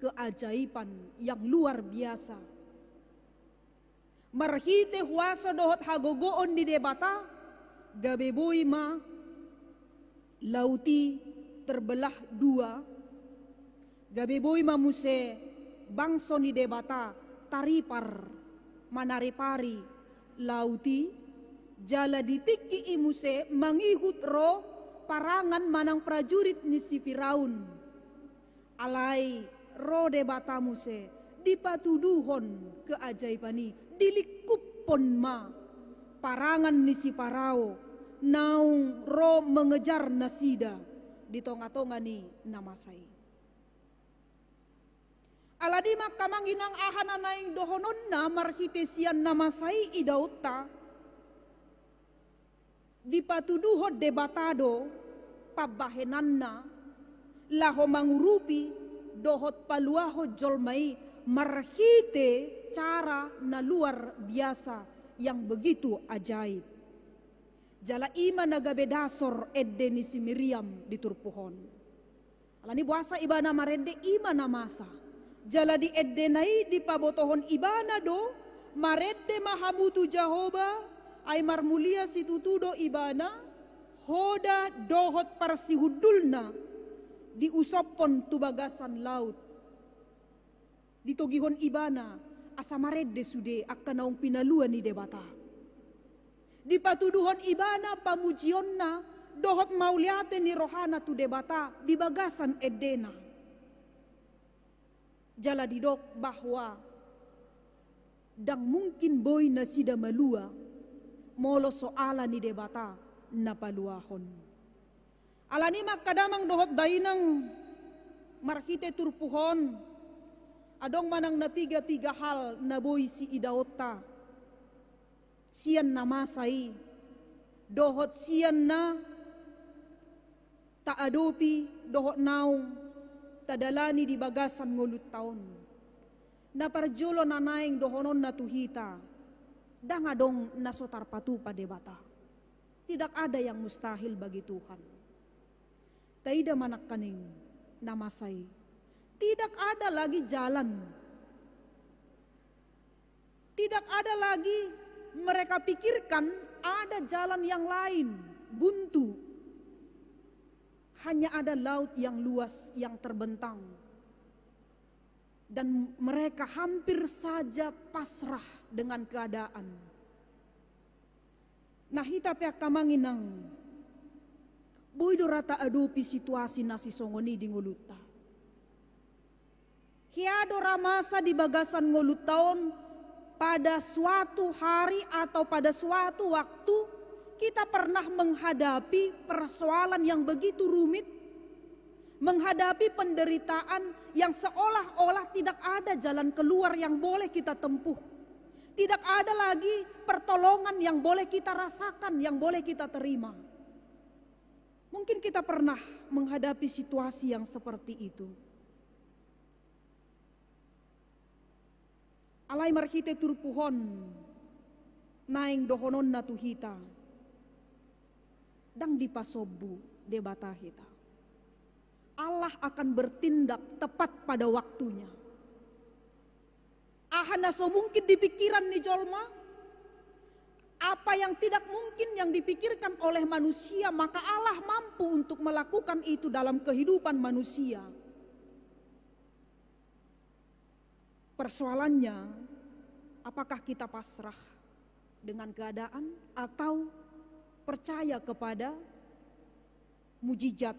keajaiban yang luar biasa. Marhite huaso dohot hagogoon ni Debata, gabe boi ma laut i terbelah dua, gabe boi ma muse bangso ni Debata taripar manaripari laut i, jala di tingki i muse mangihut ro parangan manang prajurit ni si Firaun. Alai ro Debata muse, dipatuduhon keajaiban i, dilingkuphon ma parangan ni si Parao naung ro mengejar nasida di tonga-tonga ni na masa i. Alani i ma, angka amang inang, aha na naeng dohononna marhite sian na masa i idaonta? Dipatuduhon Debata do pambahenanna laho mangurupi dohot paluahon jolma i marhite cara na luar biasa, yang begitu ajaib. Jala i ma na gabe dasor ende ni si Miriam di turpuk on. Alani boasa ibana marende? I ma na masa. Jala di endena i dipabotohon ibana do, marende ma hamu tu Jahowa, ai marmulia situtu do Ibana, hoda dohot parsihundulna diusophon tu bagasan laut. Ditogihon ibana asa marende sude angka naung pinalua ni Debata. Dipatuduhon ibana pamujionna dohot mauliate ni rohana tu Debata di bagasan endena. Jala didok bahwa ndang mungkin boi nasida malua molo so ala ni Debata na paluahon. Alani i ma angka damang dohot dainang, marhite turpuk on, adong manang na piga-piga hal na boi siidaonta sian na masa i, dohot sian na taadopi dohot naung tadalani di bagasan ngolunta on. Na parjolo na naeng dohononna tu hita, ndang adong na so tarpatupa Debata. Tidak ada yang mustahil bagi Tuhan. Taida ma nangkaning na masa i. Tidak ada lagi jalan. Tidak ada lagi mereka pikirkan ada jalan yang lain, buntu. Hanya ada laut yang luas, yang terbentang. Dan mereka hampir saja pasrah dengan keadaan. Nah, hita pe angka amang inang, boi do ra taadopi situasi na sisongon i di ngolunta. Hea do ra masa di bagasan ngolunta on, pada suatu hari atau pada suatu waktu kita pernah menghadapi persoalan yang begitu rumit, menghadapi penderitaan yang seolah-olah tidak ada jalan keluar yang boleh kita tempuh. Tidak ada lagi pertolongan yang boleh kita rasakan, yang boleh kita terima. Mungkin kita pernah menghadapi situasi yang seperti itu. Alai marhite turpuk on naeng dohononna tu hita, ndang dipasombu Debata hita. Allah akan bertindak tepat pada waktunya. Aha na so mungkin di pikiran ni jolma, apa yang tidak mungkin yang dipikirkan oleh manusia, maka Allah mampu untuk melakukan itu dalam kehidupan manusia. Persoalannya, apakah kita pasrah dengan keadaan atau percaya kepada mujizat,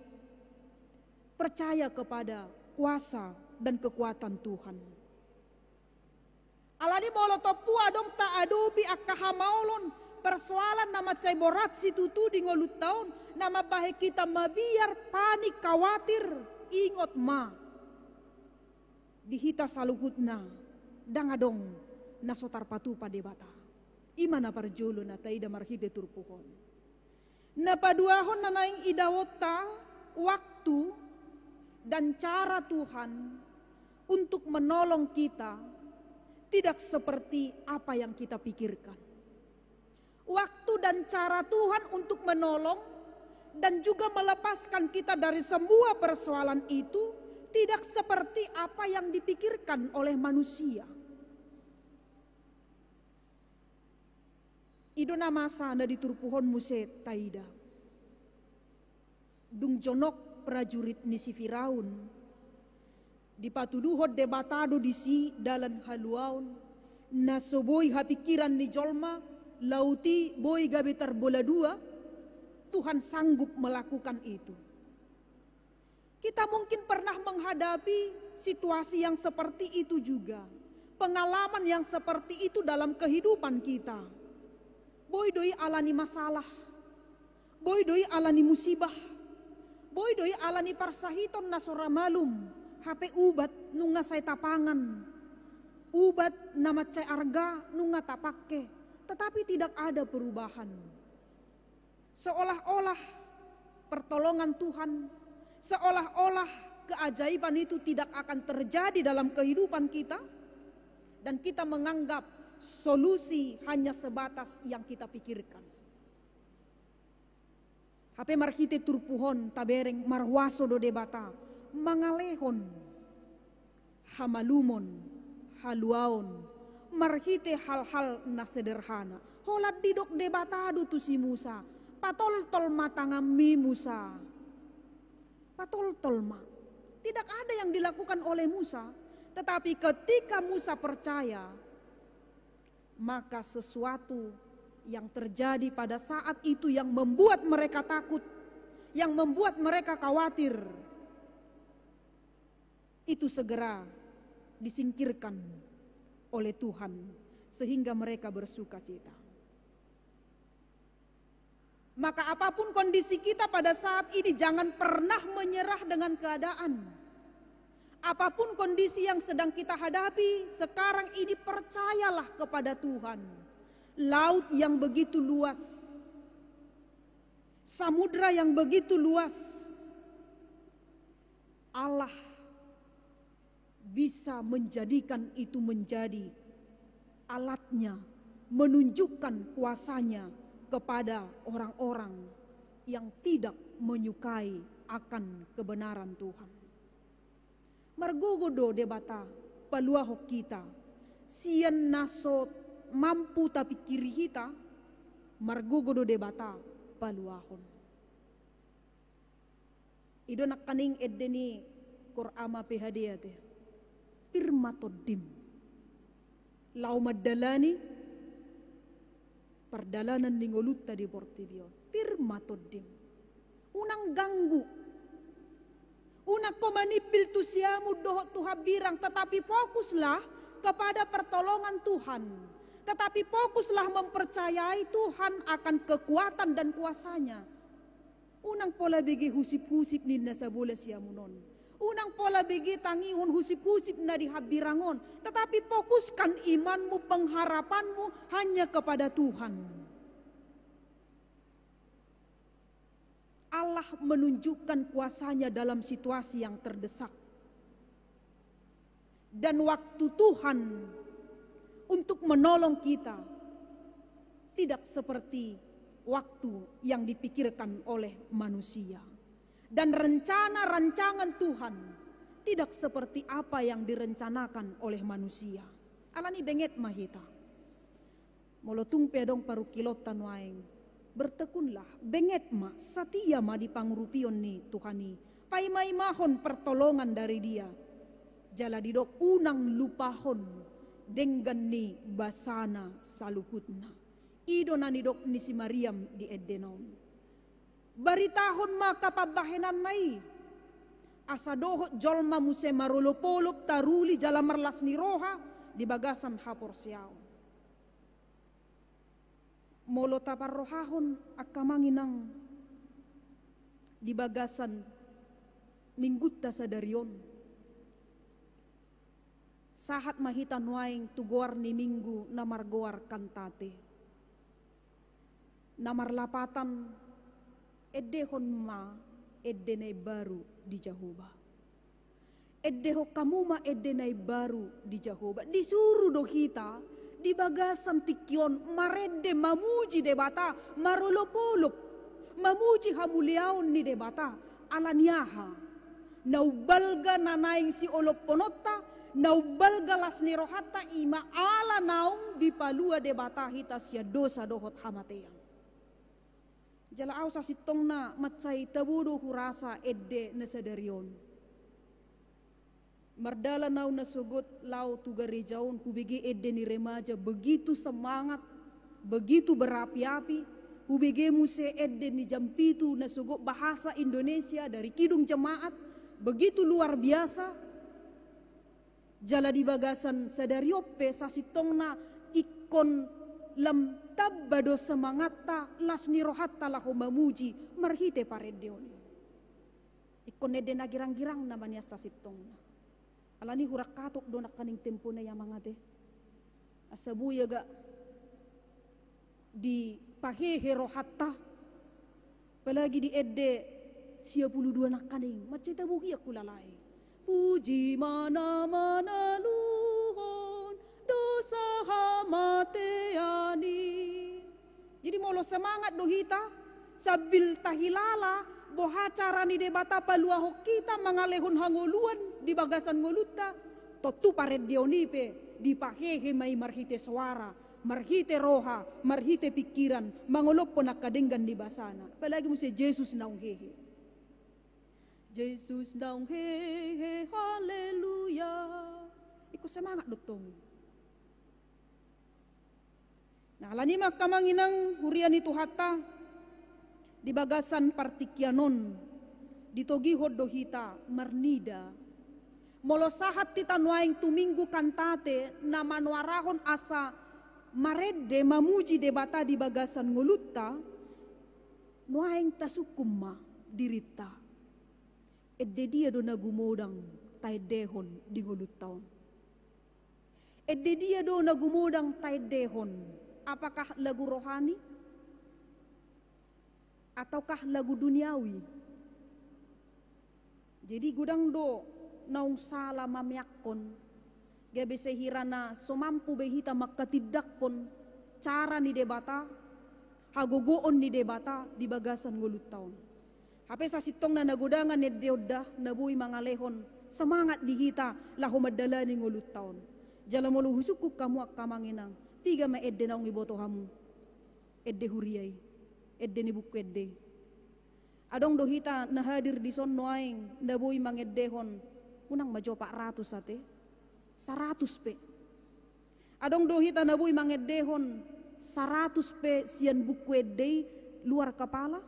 percaya kepada kuasa dan kekuatan Tuhan? Alani molo tompu adong taadopi angka hamaolon, persoalan na mansai borat situtu di ngolunta on, na mambahen hita mabiar, panik, khawatir, ingot ma, di hita saluhutna ndang adong na so tarpatupa Debata. I ma na parjolo na taida marhite turpuk on. Na paduahon na naeng idaonta, waktu dan cara Tuhan untuk menolong kita tidak seperti apa yang kita pikirkan. Waktu dan cara Tuhan untuk menolong dan juga melepaskan kita dari semua persoalan itu tidak seperti apa yang dipikirkan oleh manusia. I do na masa na di turpuk on muse taida. Dung jonok prajurit ni si Firaun, dipatuduhon Debata do disi dalan haluaon, na so boi hapingkiran ni jolma, laut i boi gabe tarbola dua, Tuhan sanggup melakukan itu. Kita mungkin pernah menghadapi situasi yang seperti itu juga, pengalaman yang seperti itu dalam kehidupan kita. Boi do i alani masalah, boi do i alani musibah, boi do i alani parsahiton na so ra malum, hape ubat nunga sai tapangan, ubat na mansai arga nunga tapangke, tetapi tidak ada perubahan. Seolah-olah pertolongan Tuhan, seolah-olah keajaiban itu tidak akan terjadi dalam kehidupan kita, dan kita menganggap solusi hanya sebatas yang kita pikirkan. Hape marhite turpuk on tabereng marhuaso do Debata mangalehon hamalumon, haluaon, marhite hal-hal na sederhana. Holan didok Debata do tu si Musa, "Patoltol ma tanganmi, Musa. Patoltol ma." Tidak ada yang dilakukan oleh Musa, tetapi ketika Musa percaya, maka sesuatu yang terjadi pada saat itu yang membuat mereka takut, yang membuat mereka khawatir itu segera disingkirkan oleh Tuhan, sehingga mereka bersukacita. Maka apapun kondisi kita pada saat ini, jangan pernah menyerah dengan keadaan. Apapun kondisi yang sedang kita hadapi sekarang ini, percayalah kepada Tuhan. Laut yang begitu luas, samudra yang begitu luas, Allah bisa menjadikan itu menjadi alatnya, menunjukkan kuasanya kepada orang-orang yang tidak menyukai akan kebenaran Tuhan. Margogo do Debata paluahon hita sian na so mampu tapingkiri hita, margogo do Debata paluahon. I do nangkaning ende ni Kor Ama P H D ate. Pir ma tondim laho mandalani pardalanan ni ngolunta di portibi on. Pir ma tondim. Unang ganggu. Unang ho manimbil tu siamun dohot tu hambirang, tetapi fokuslah kepada pertolongan Tuhan. Tetapi fokuslah mempercayai Tuhan akan kekuatan dan kuasanya. Unang pola bege husip-husip ninna sabola siamun on. Unang pola bege tangihon husip-husip na di hambirang on. Tetapi fokuskan imanmu, pengharapanmu hanya kepada Tuhan. Allah menunjukkan kuasanya dalam situasi yang terdesak. Dan waktu Tuhan untuk menolong kita tidak seperti waktu yang dipikirkan oleh manusia. Dan rencana rancangan Tuhan tidak seperti apa yang direncanakan oleh manusia. Alani benget ma hita. Molo tung pe adong parungkilonta nuaeng, bertekunlah, benget ma, satia ma di pangurupion ni Tuhan i, paimaimahon pertolongan dari Dia. Jala didok unang lupahon denggan ni basana saluhutna. I do na nidok ni si Mariam di endena on. Baritahon ma angka pambahenanna i, asa dohot jolma muse marolopolop taruli jala marlas ni roha di bagasan haporseaon. Molo taparrohahon angka amang inang di bagasan minggunta sadari on, sahat ma hita nuaeng tu goar ni minggu na margoar Kantate. Na marlapatan, endehon ma ende na imbaru di Jahowa. Endehon hamu ma ende na imbaru di Jahowa. Disuru do hita di bagasan tingki on marende, mamuji Debata, marolopolop, mamuji hamuliaon ni Debata. Alani aha? Na umbalga na naeng siolopkononta, na umbalga las ni rohanta, i ma ala naung dipalua Debata hita sian dosa dohot hamatean. Jala ahu sasintongna mansai tabo do hurasa ende na sadari on. Mardalan ahu na sogot laho tu gareja on, hubege ende ni remaja begitu semangat, begitu berapi-api. Hubege muse ende ni jam pitu na sogot bahasa Indonesia dari kidung jemaat, begitu luar biasa. Jala di bagasan sadari on pe sasintongna ingkon lam tamba do semangatta, las ni rohanta laho mamuji marhite parendeon i. Ingkon ende na girang-girang nama nian sasintongna. Alani hurang hatop do nangkaning tempo na i amang ate. Asa boi agak dipahehe rohanta. Apalagi di ende sia pulu dua nangkaning, mansai tabo hian hulala i. Puji ma na manaluhon dosa hamatean i. Jadi molo semangat do hita, sambil tahilala boha cara ni Debata paluahon hita mangalehon hangoluan di bagasan ngolunta, tontu parendeon i pe dipahehe ma i marhite soara, marhite roha, marhite pingkiran, mangolophon angka denggan ni basana. Apalagi muse Jesus naung hehe. Jesus naung hehe, haleluya. Ingkon semangat do tong. Nah, alani i ma angka amang inang huria ni Tuhanta, Di bagasan partingkian on, ditogihon do hita marnida. Molo sahat hita nuaeng tu Minggu Kantate na manuarahon asa marende mamuji Debata di bagasan ngolunta, nuaeng tasungkun ma dirinta. Ende dia do na gumodang taendehon di ngolunta on? Ende dia do na gumodang taendehon? Apakah lagu rohani? Ataukah lagu duniawi? Jadi godang do naung sala mameakkon, gabe sehira na so mampu be hita manghatindanghon cara ni Debata, hagogoon ni Debata di bagasan ngolunta on. Hape sasintongna na godangan ende on da na boi mangalehon semangat di hita laho mandalani ngolunta on. Jala molo husungkun hamu angka amang inang, piga ma ende naung iboto hamu? Ende huria i, ende ni buku ende i. Adong do hita na hadir dison nuaeng na boi mangendehon, unang ma jo pat ratus ate, saratus pe. Adong do hita na boi mangendehon saratus pe sian buku ende i luar kepala?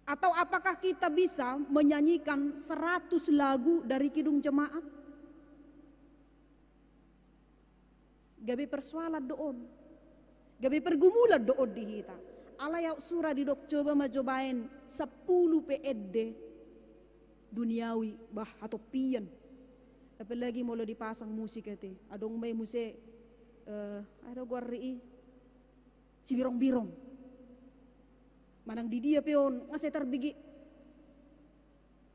Atau apakah kita bisa menyanyikan seratus lagu dari Kidung Jemaat? Gabe persoalan do on. Gabe pergumulan do on di hita. Alai aut sura didok, coba ma jo baen sampulu pe ende duniawi, bah, hatompian. Apalagi molo dipasang musik ate. Adong ma i muse, eh, aha do goarna i, sibirong-birong. Manang di dia pe on, nga sai tarbege.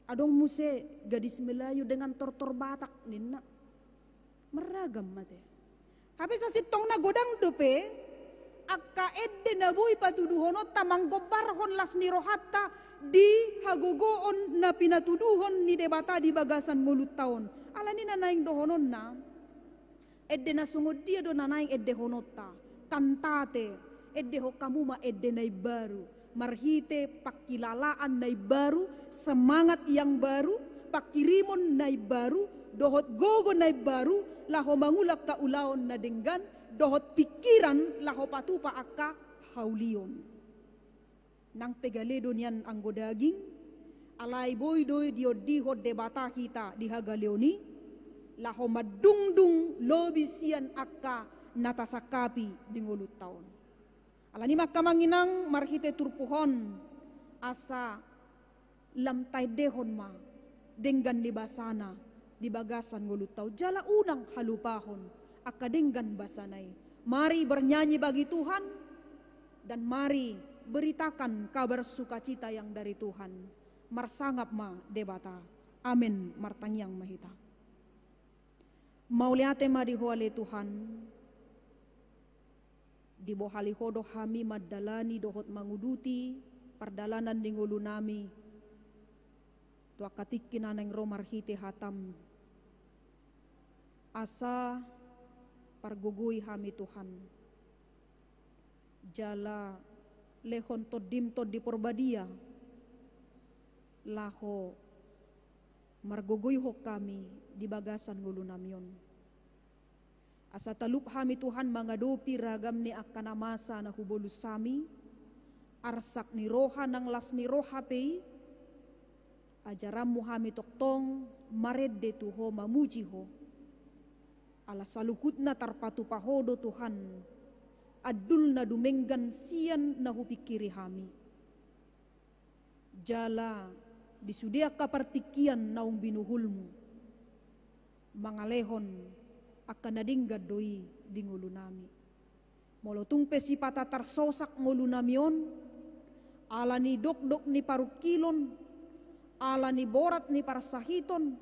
Adong muse gadis Melayu dengan tortor Batak ninna. Marragam ma ate. Hape sasintongna godang dope angka ende na boi patuduhononta manggombarhon las ni rohanta di hagogoon na pinatuduhon ni Debata di bagasan ngolunta on. Alani na naeng dohononna, ende na songon dia do na naeng endehononta? Kantate, endehon hamu ma ende na imbaru, marhite pangkilalaan na imbaru, semangat yang baru, pangkirimon na imbaru, dohot gogo na imbaru laho mangula angka ulaon na denggan, dohot pingkiran laho patupa angka haulion. Nang pe gale do nian anggo daging, alai boi do diondihon Debata hita di hagaleon i, laho mandungdung lobi sian angka na tasangkapi di ngolunta on. Alani i ma angka amang inang, marhite turpuk on asa lam taendehon ma denggan ni basana di bagasan ngolunta on, jala unang halupahon angka denggan basana i. Mari bernyanyi bagi Tuhan, dan mari beritakan kabar sukacita yang dari Tuhan. Marsangap ma Debata. Amen. Martangiang ma hita. Mauliate ma di Ho ale Tuhan, dibohali Ho do hami mandalani dohot manguduti pardalanan ni ngolunami tu angka tingki na naeng ro marhite hataM. Asa pargogoi hami Tuhan, jala lehon TondiM Tondi Porbadia laho margogoihon hami di bagasan ngolunami on. Asa talup hami Tuhan mangadopi ragam ni angka na masa na hubolus hami, arsak ni roha nang las ni roha pe i, ajaranMu hami tongtong marende tu Ho, mamuji Ho. Ala saluhutna tarpatupa Ho do Tuhan, andul na dumenggan sian na hupingkiri hami. Jala di sude angka partingkian naung binuhulMu, mangalehon angka na denggan do i di ngolunami. Molo tung pe sipata tarsosak ngolunami on, ala ni dokdok ni parungkilon, ala ni borat ni parsahiton,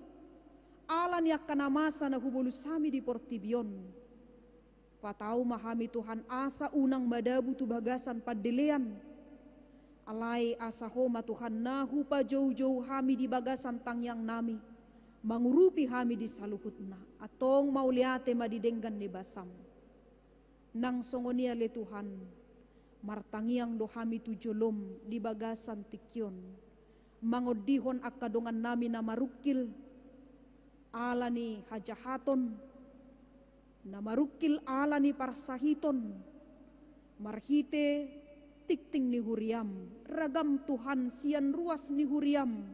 ala ni angka na masa na hubolus hami di portibi on, patau ma hami Tuhan asa unang madabu tu bagasan pandelean. Alai asa Ho ma Tuhan na hupajoujou hami di bagasan tangiangnami, mangurupi hami di saluhutna. Antong mauliate ma di denggan ni basaM. Nang songon i ale Tuhan, martangiang do hami tu joloM di bagasan tingki on, mangondihon angka dongannami na marungkil ala ni hajahaton, na marungkil ala ni parsahiton, marhite tingting ni huriam, ragam Tuhan sian ruas ni huriam,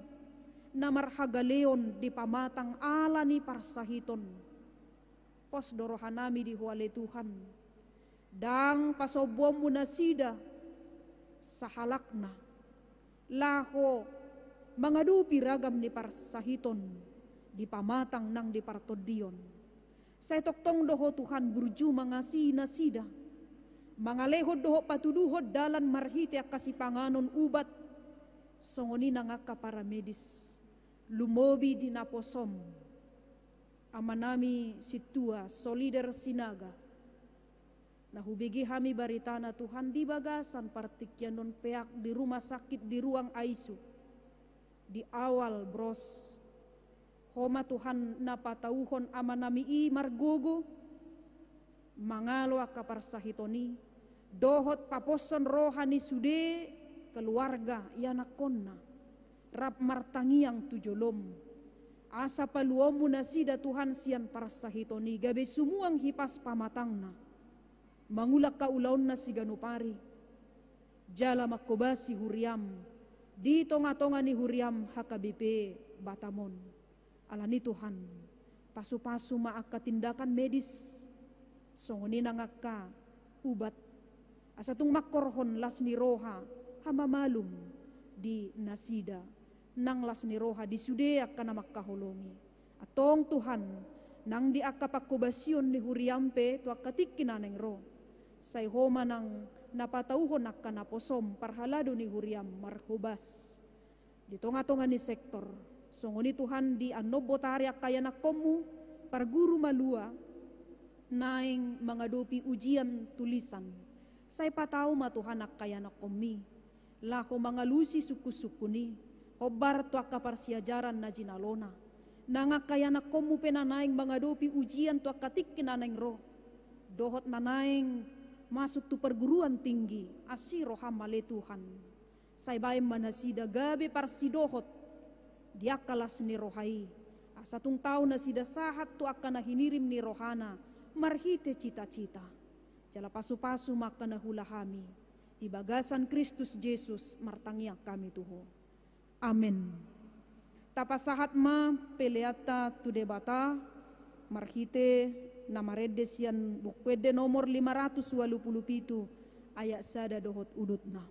na marhagaleon di pamatang ala ni parsahiton. Pos do rohanami di Ho ale Tuhan. Ndang pasombuonmu nasida sahalakna, laho mangadopi ragam ni parsahiton di pamatang nang di partondion. Sai tongtong do Ho Tuhan burju mangasihi nasida. Mangalehon dohot patuduhon dalan marhite angka sipanganon, ubat, songon i nang angka paramedis, lumobi di naposom. Amanami sintua Solider Sinaga, na hubege hami baritana Tuhan di bagasan partingkian on, peak di rumah sakit, di ruang I C U, di awal bros. Ho ma Tuhan na patauhon amanami i margogo mangalo angka parsahiton i, dohot paposhon roha ni sude keluarga ianakhonna rap martangiang tu jolom, asa paluaonmu nasida Tuhan sian parsahiton i, gabe sumuang hipas pamatangna, mangula angka ulaonna siganup ari, jala manghobasi huriam di tongatonga ni huriam H K B P Batam on. Alani Tuhan, pasupasu ma angka tindakan medis, songon i nang angka ubat, asa tung mangkorhon las ni roha hamamalum di nasida, nang las ni roha di sude angka na mangkaholongi. Antong Tuhan, nang di angka panghobasion ni huriam pe tu angka tingki na naeng ro, sai Ho ma nang na patauhon angka naposom parhalado ni huriam marhobas di tongatonga ni sektor. Songon i Tuhan, di annon botari angka ianakhonmu parguru malua naeng mangadopi ujian tulisan. Sai patau ma Tuhan angka ianakhonmi laho mangalusi sungkunsungkun i, hombar tu angka parsiajaran na jinalona. Nang angka ianakhonmu pe na naeng mangadopi ujian tu angka tingki na naeng ro, dohot na naeng masuk tu perguruan tinggi, asi roham ale Tuhan. Sai baen ma nasida gabe parsidohot di angka las ni roha i, asa tung tau nasida sahat tu angka na hinirim ni rohana marhite citacita. Jala pasupasu ma angka na huula hami. Di bagasan Kristus Jesus martangiang hami tu Ho. Amen. Tapasahat ma peleanta tu Debata marhite na marende sian Buku Ende nomor lima ratus ualu pulu pitu, ayat sada dohot udutna.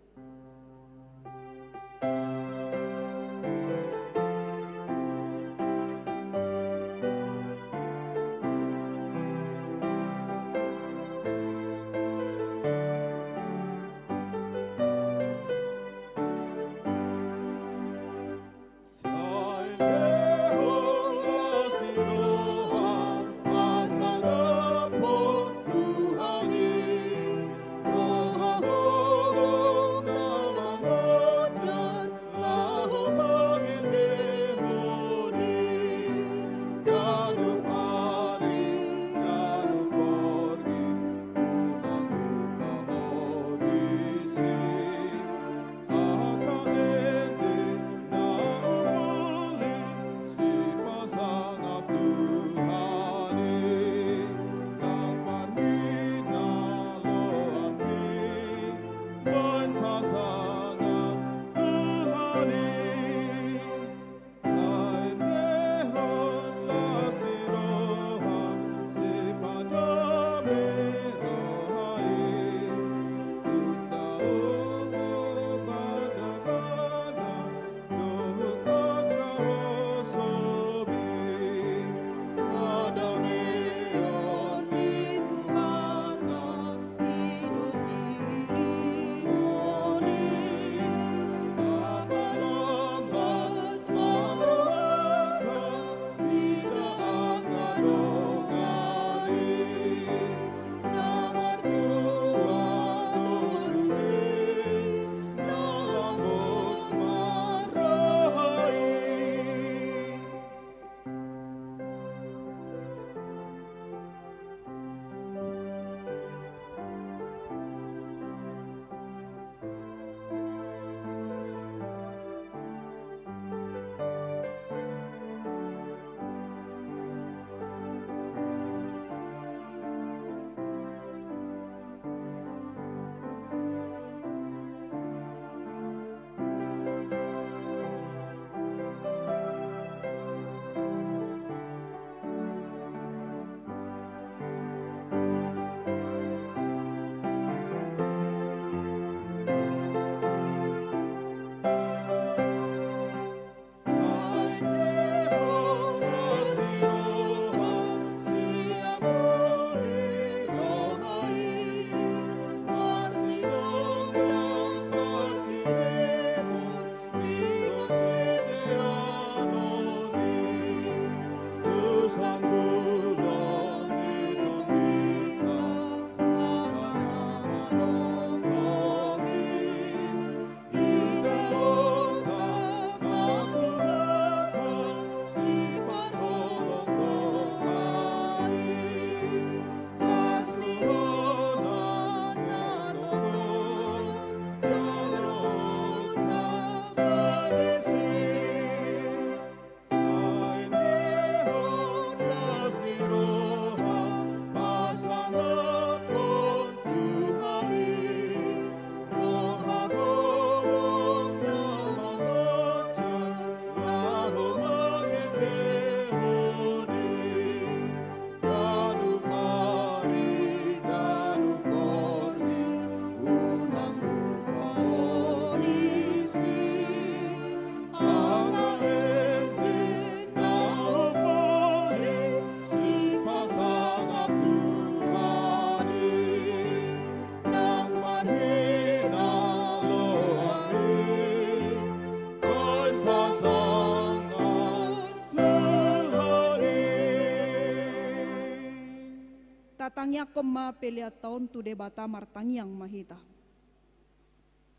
Tangiangkon ma peleanta on tu Debata. Martangiang ma hita.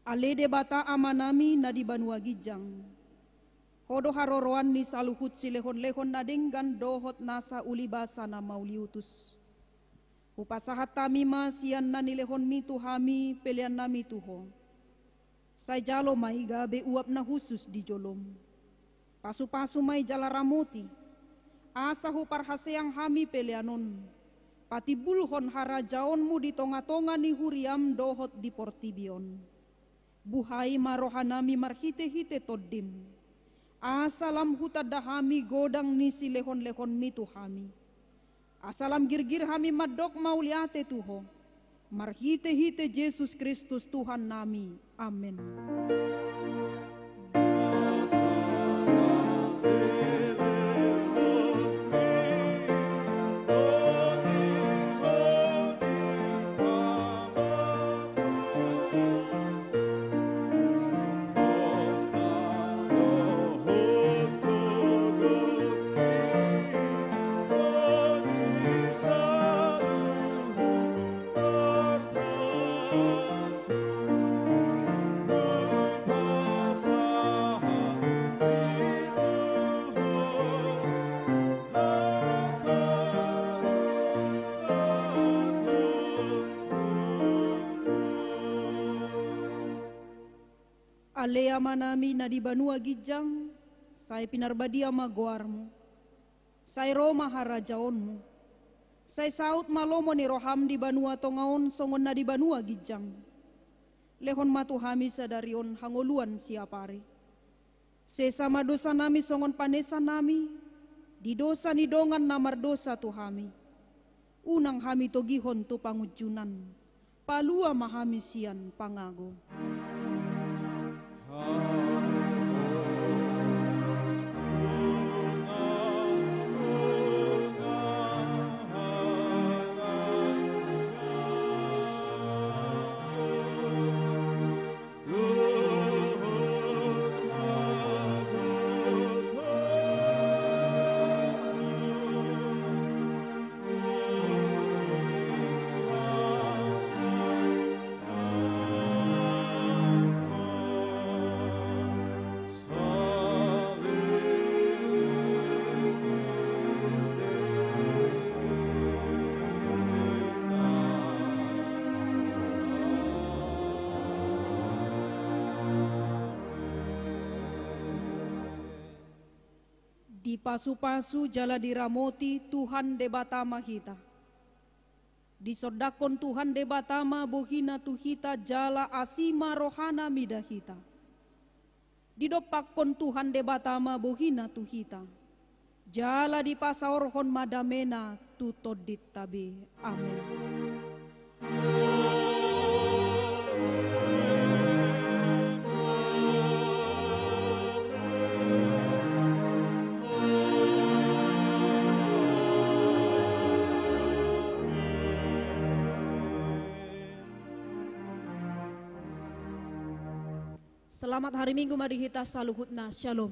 Ale Debata Amanami na di banua ginjang, Ho do haroroan ni saluhut silehonlehon na denggan dohot nasa ulibasa na mauliutus. Hupasahat hami ma sian na nilehonMi tu hami peleannami tu Ho. Sai jalo ma i gabe uap na hushus di joloM. Pasupasu ma i jala ramoti, asa huparhaseang hami pelean on, patimbulhon harajaonMu di tongatonga ni huriaM dohot di portibi on. Buhai ma rohanami marhitehite TondiM, asa lam hutanda hami godang ni silehonlehonMi tu hami. Asa lam girgir hami mandok mauliate tu Ho, marhitehite Jesus Kristus Tuhannami. Amen. Ale Amanami na di banua ginjang, sai pinarbadia ma goarMu. Sai ro ma harajaonMu. Sai saut ma lomo ni rohaM di banua tonga on songon na di banua ginjang. Lehon ma tu hami sadari on hangoluan siapari. Sesa ma dosanami songon panesanami di dosa ni dongan na mardosa tu hami. Unang hami togihon tu pangunjunan. Palua ma hami sian pangago. Dipasupasu jala diramoti Tuhan Debata ma hita. Disondangkon Tuhan Debata ma bohiNa tu hita jala asi ma rohaNa mida hita. Didompakkon Tuhan Debata ma bohiNa tu hita. Jala dipasaorhon ma dameNa tu tondinta be. Amen. Selamat hari Minggu ma di hita saluhutna. Shalom.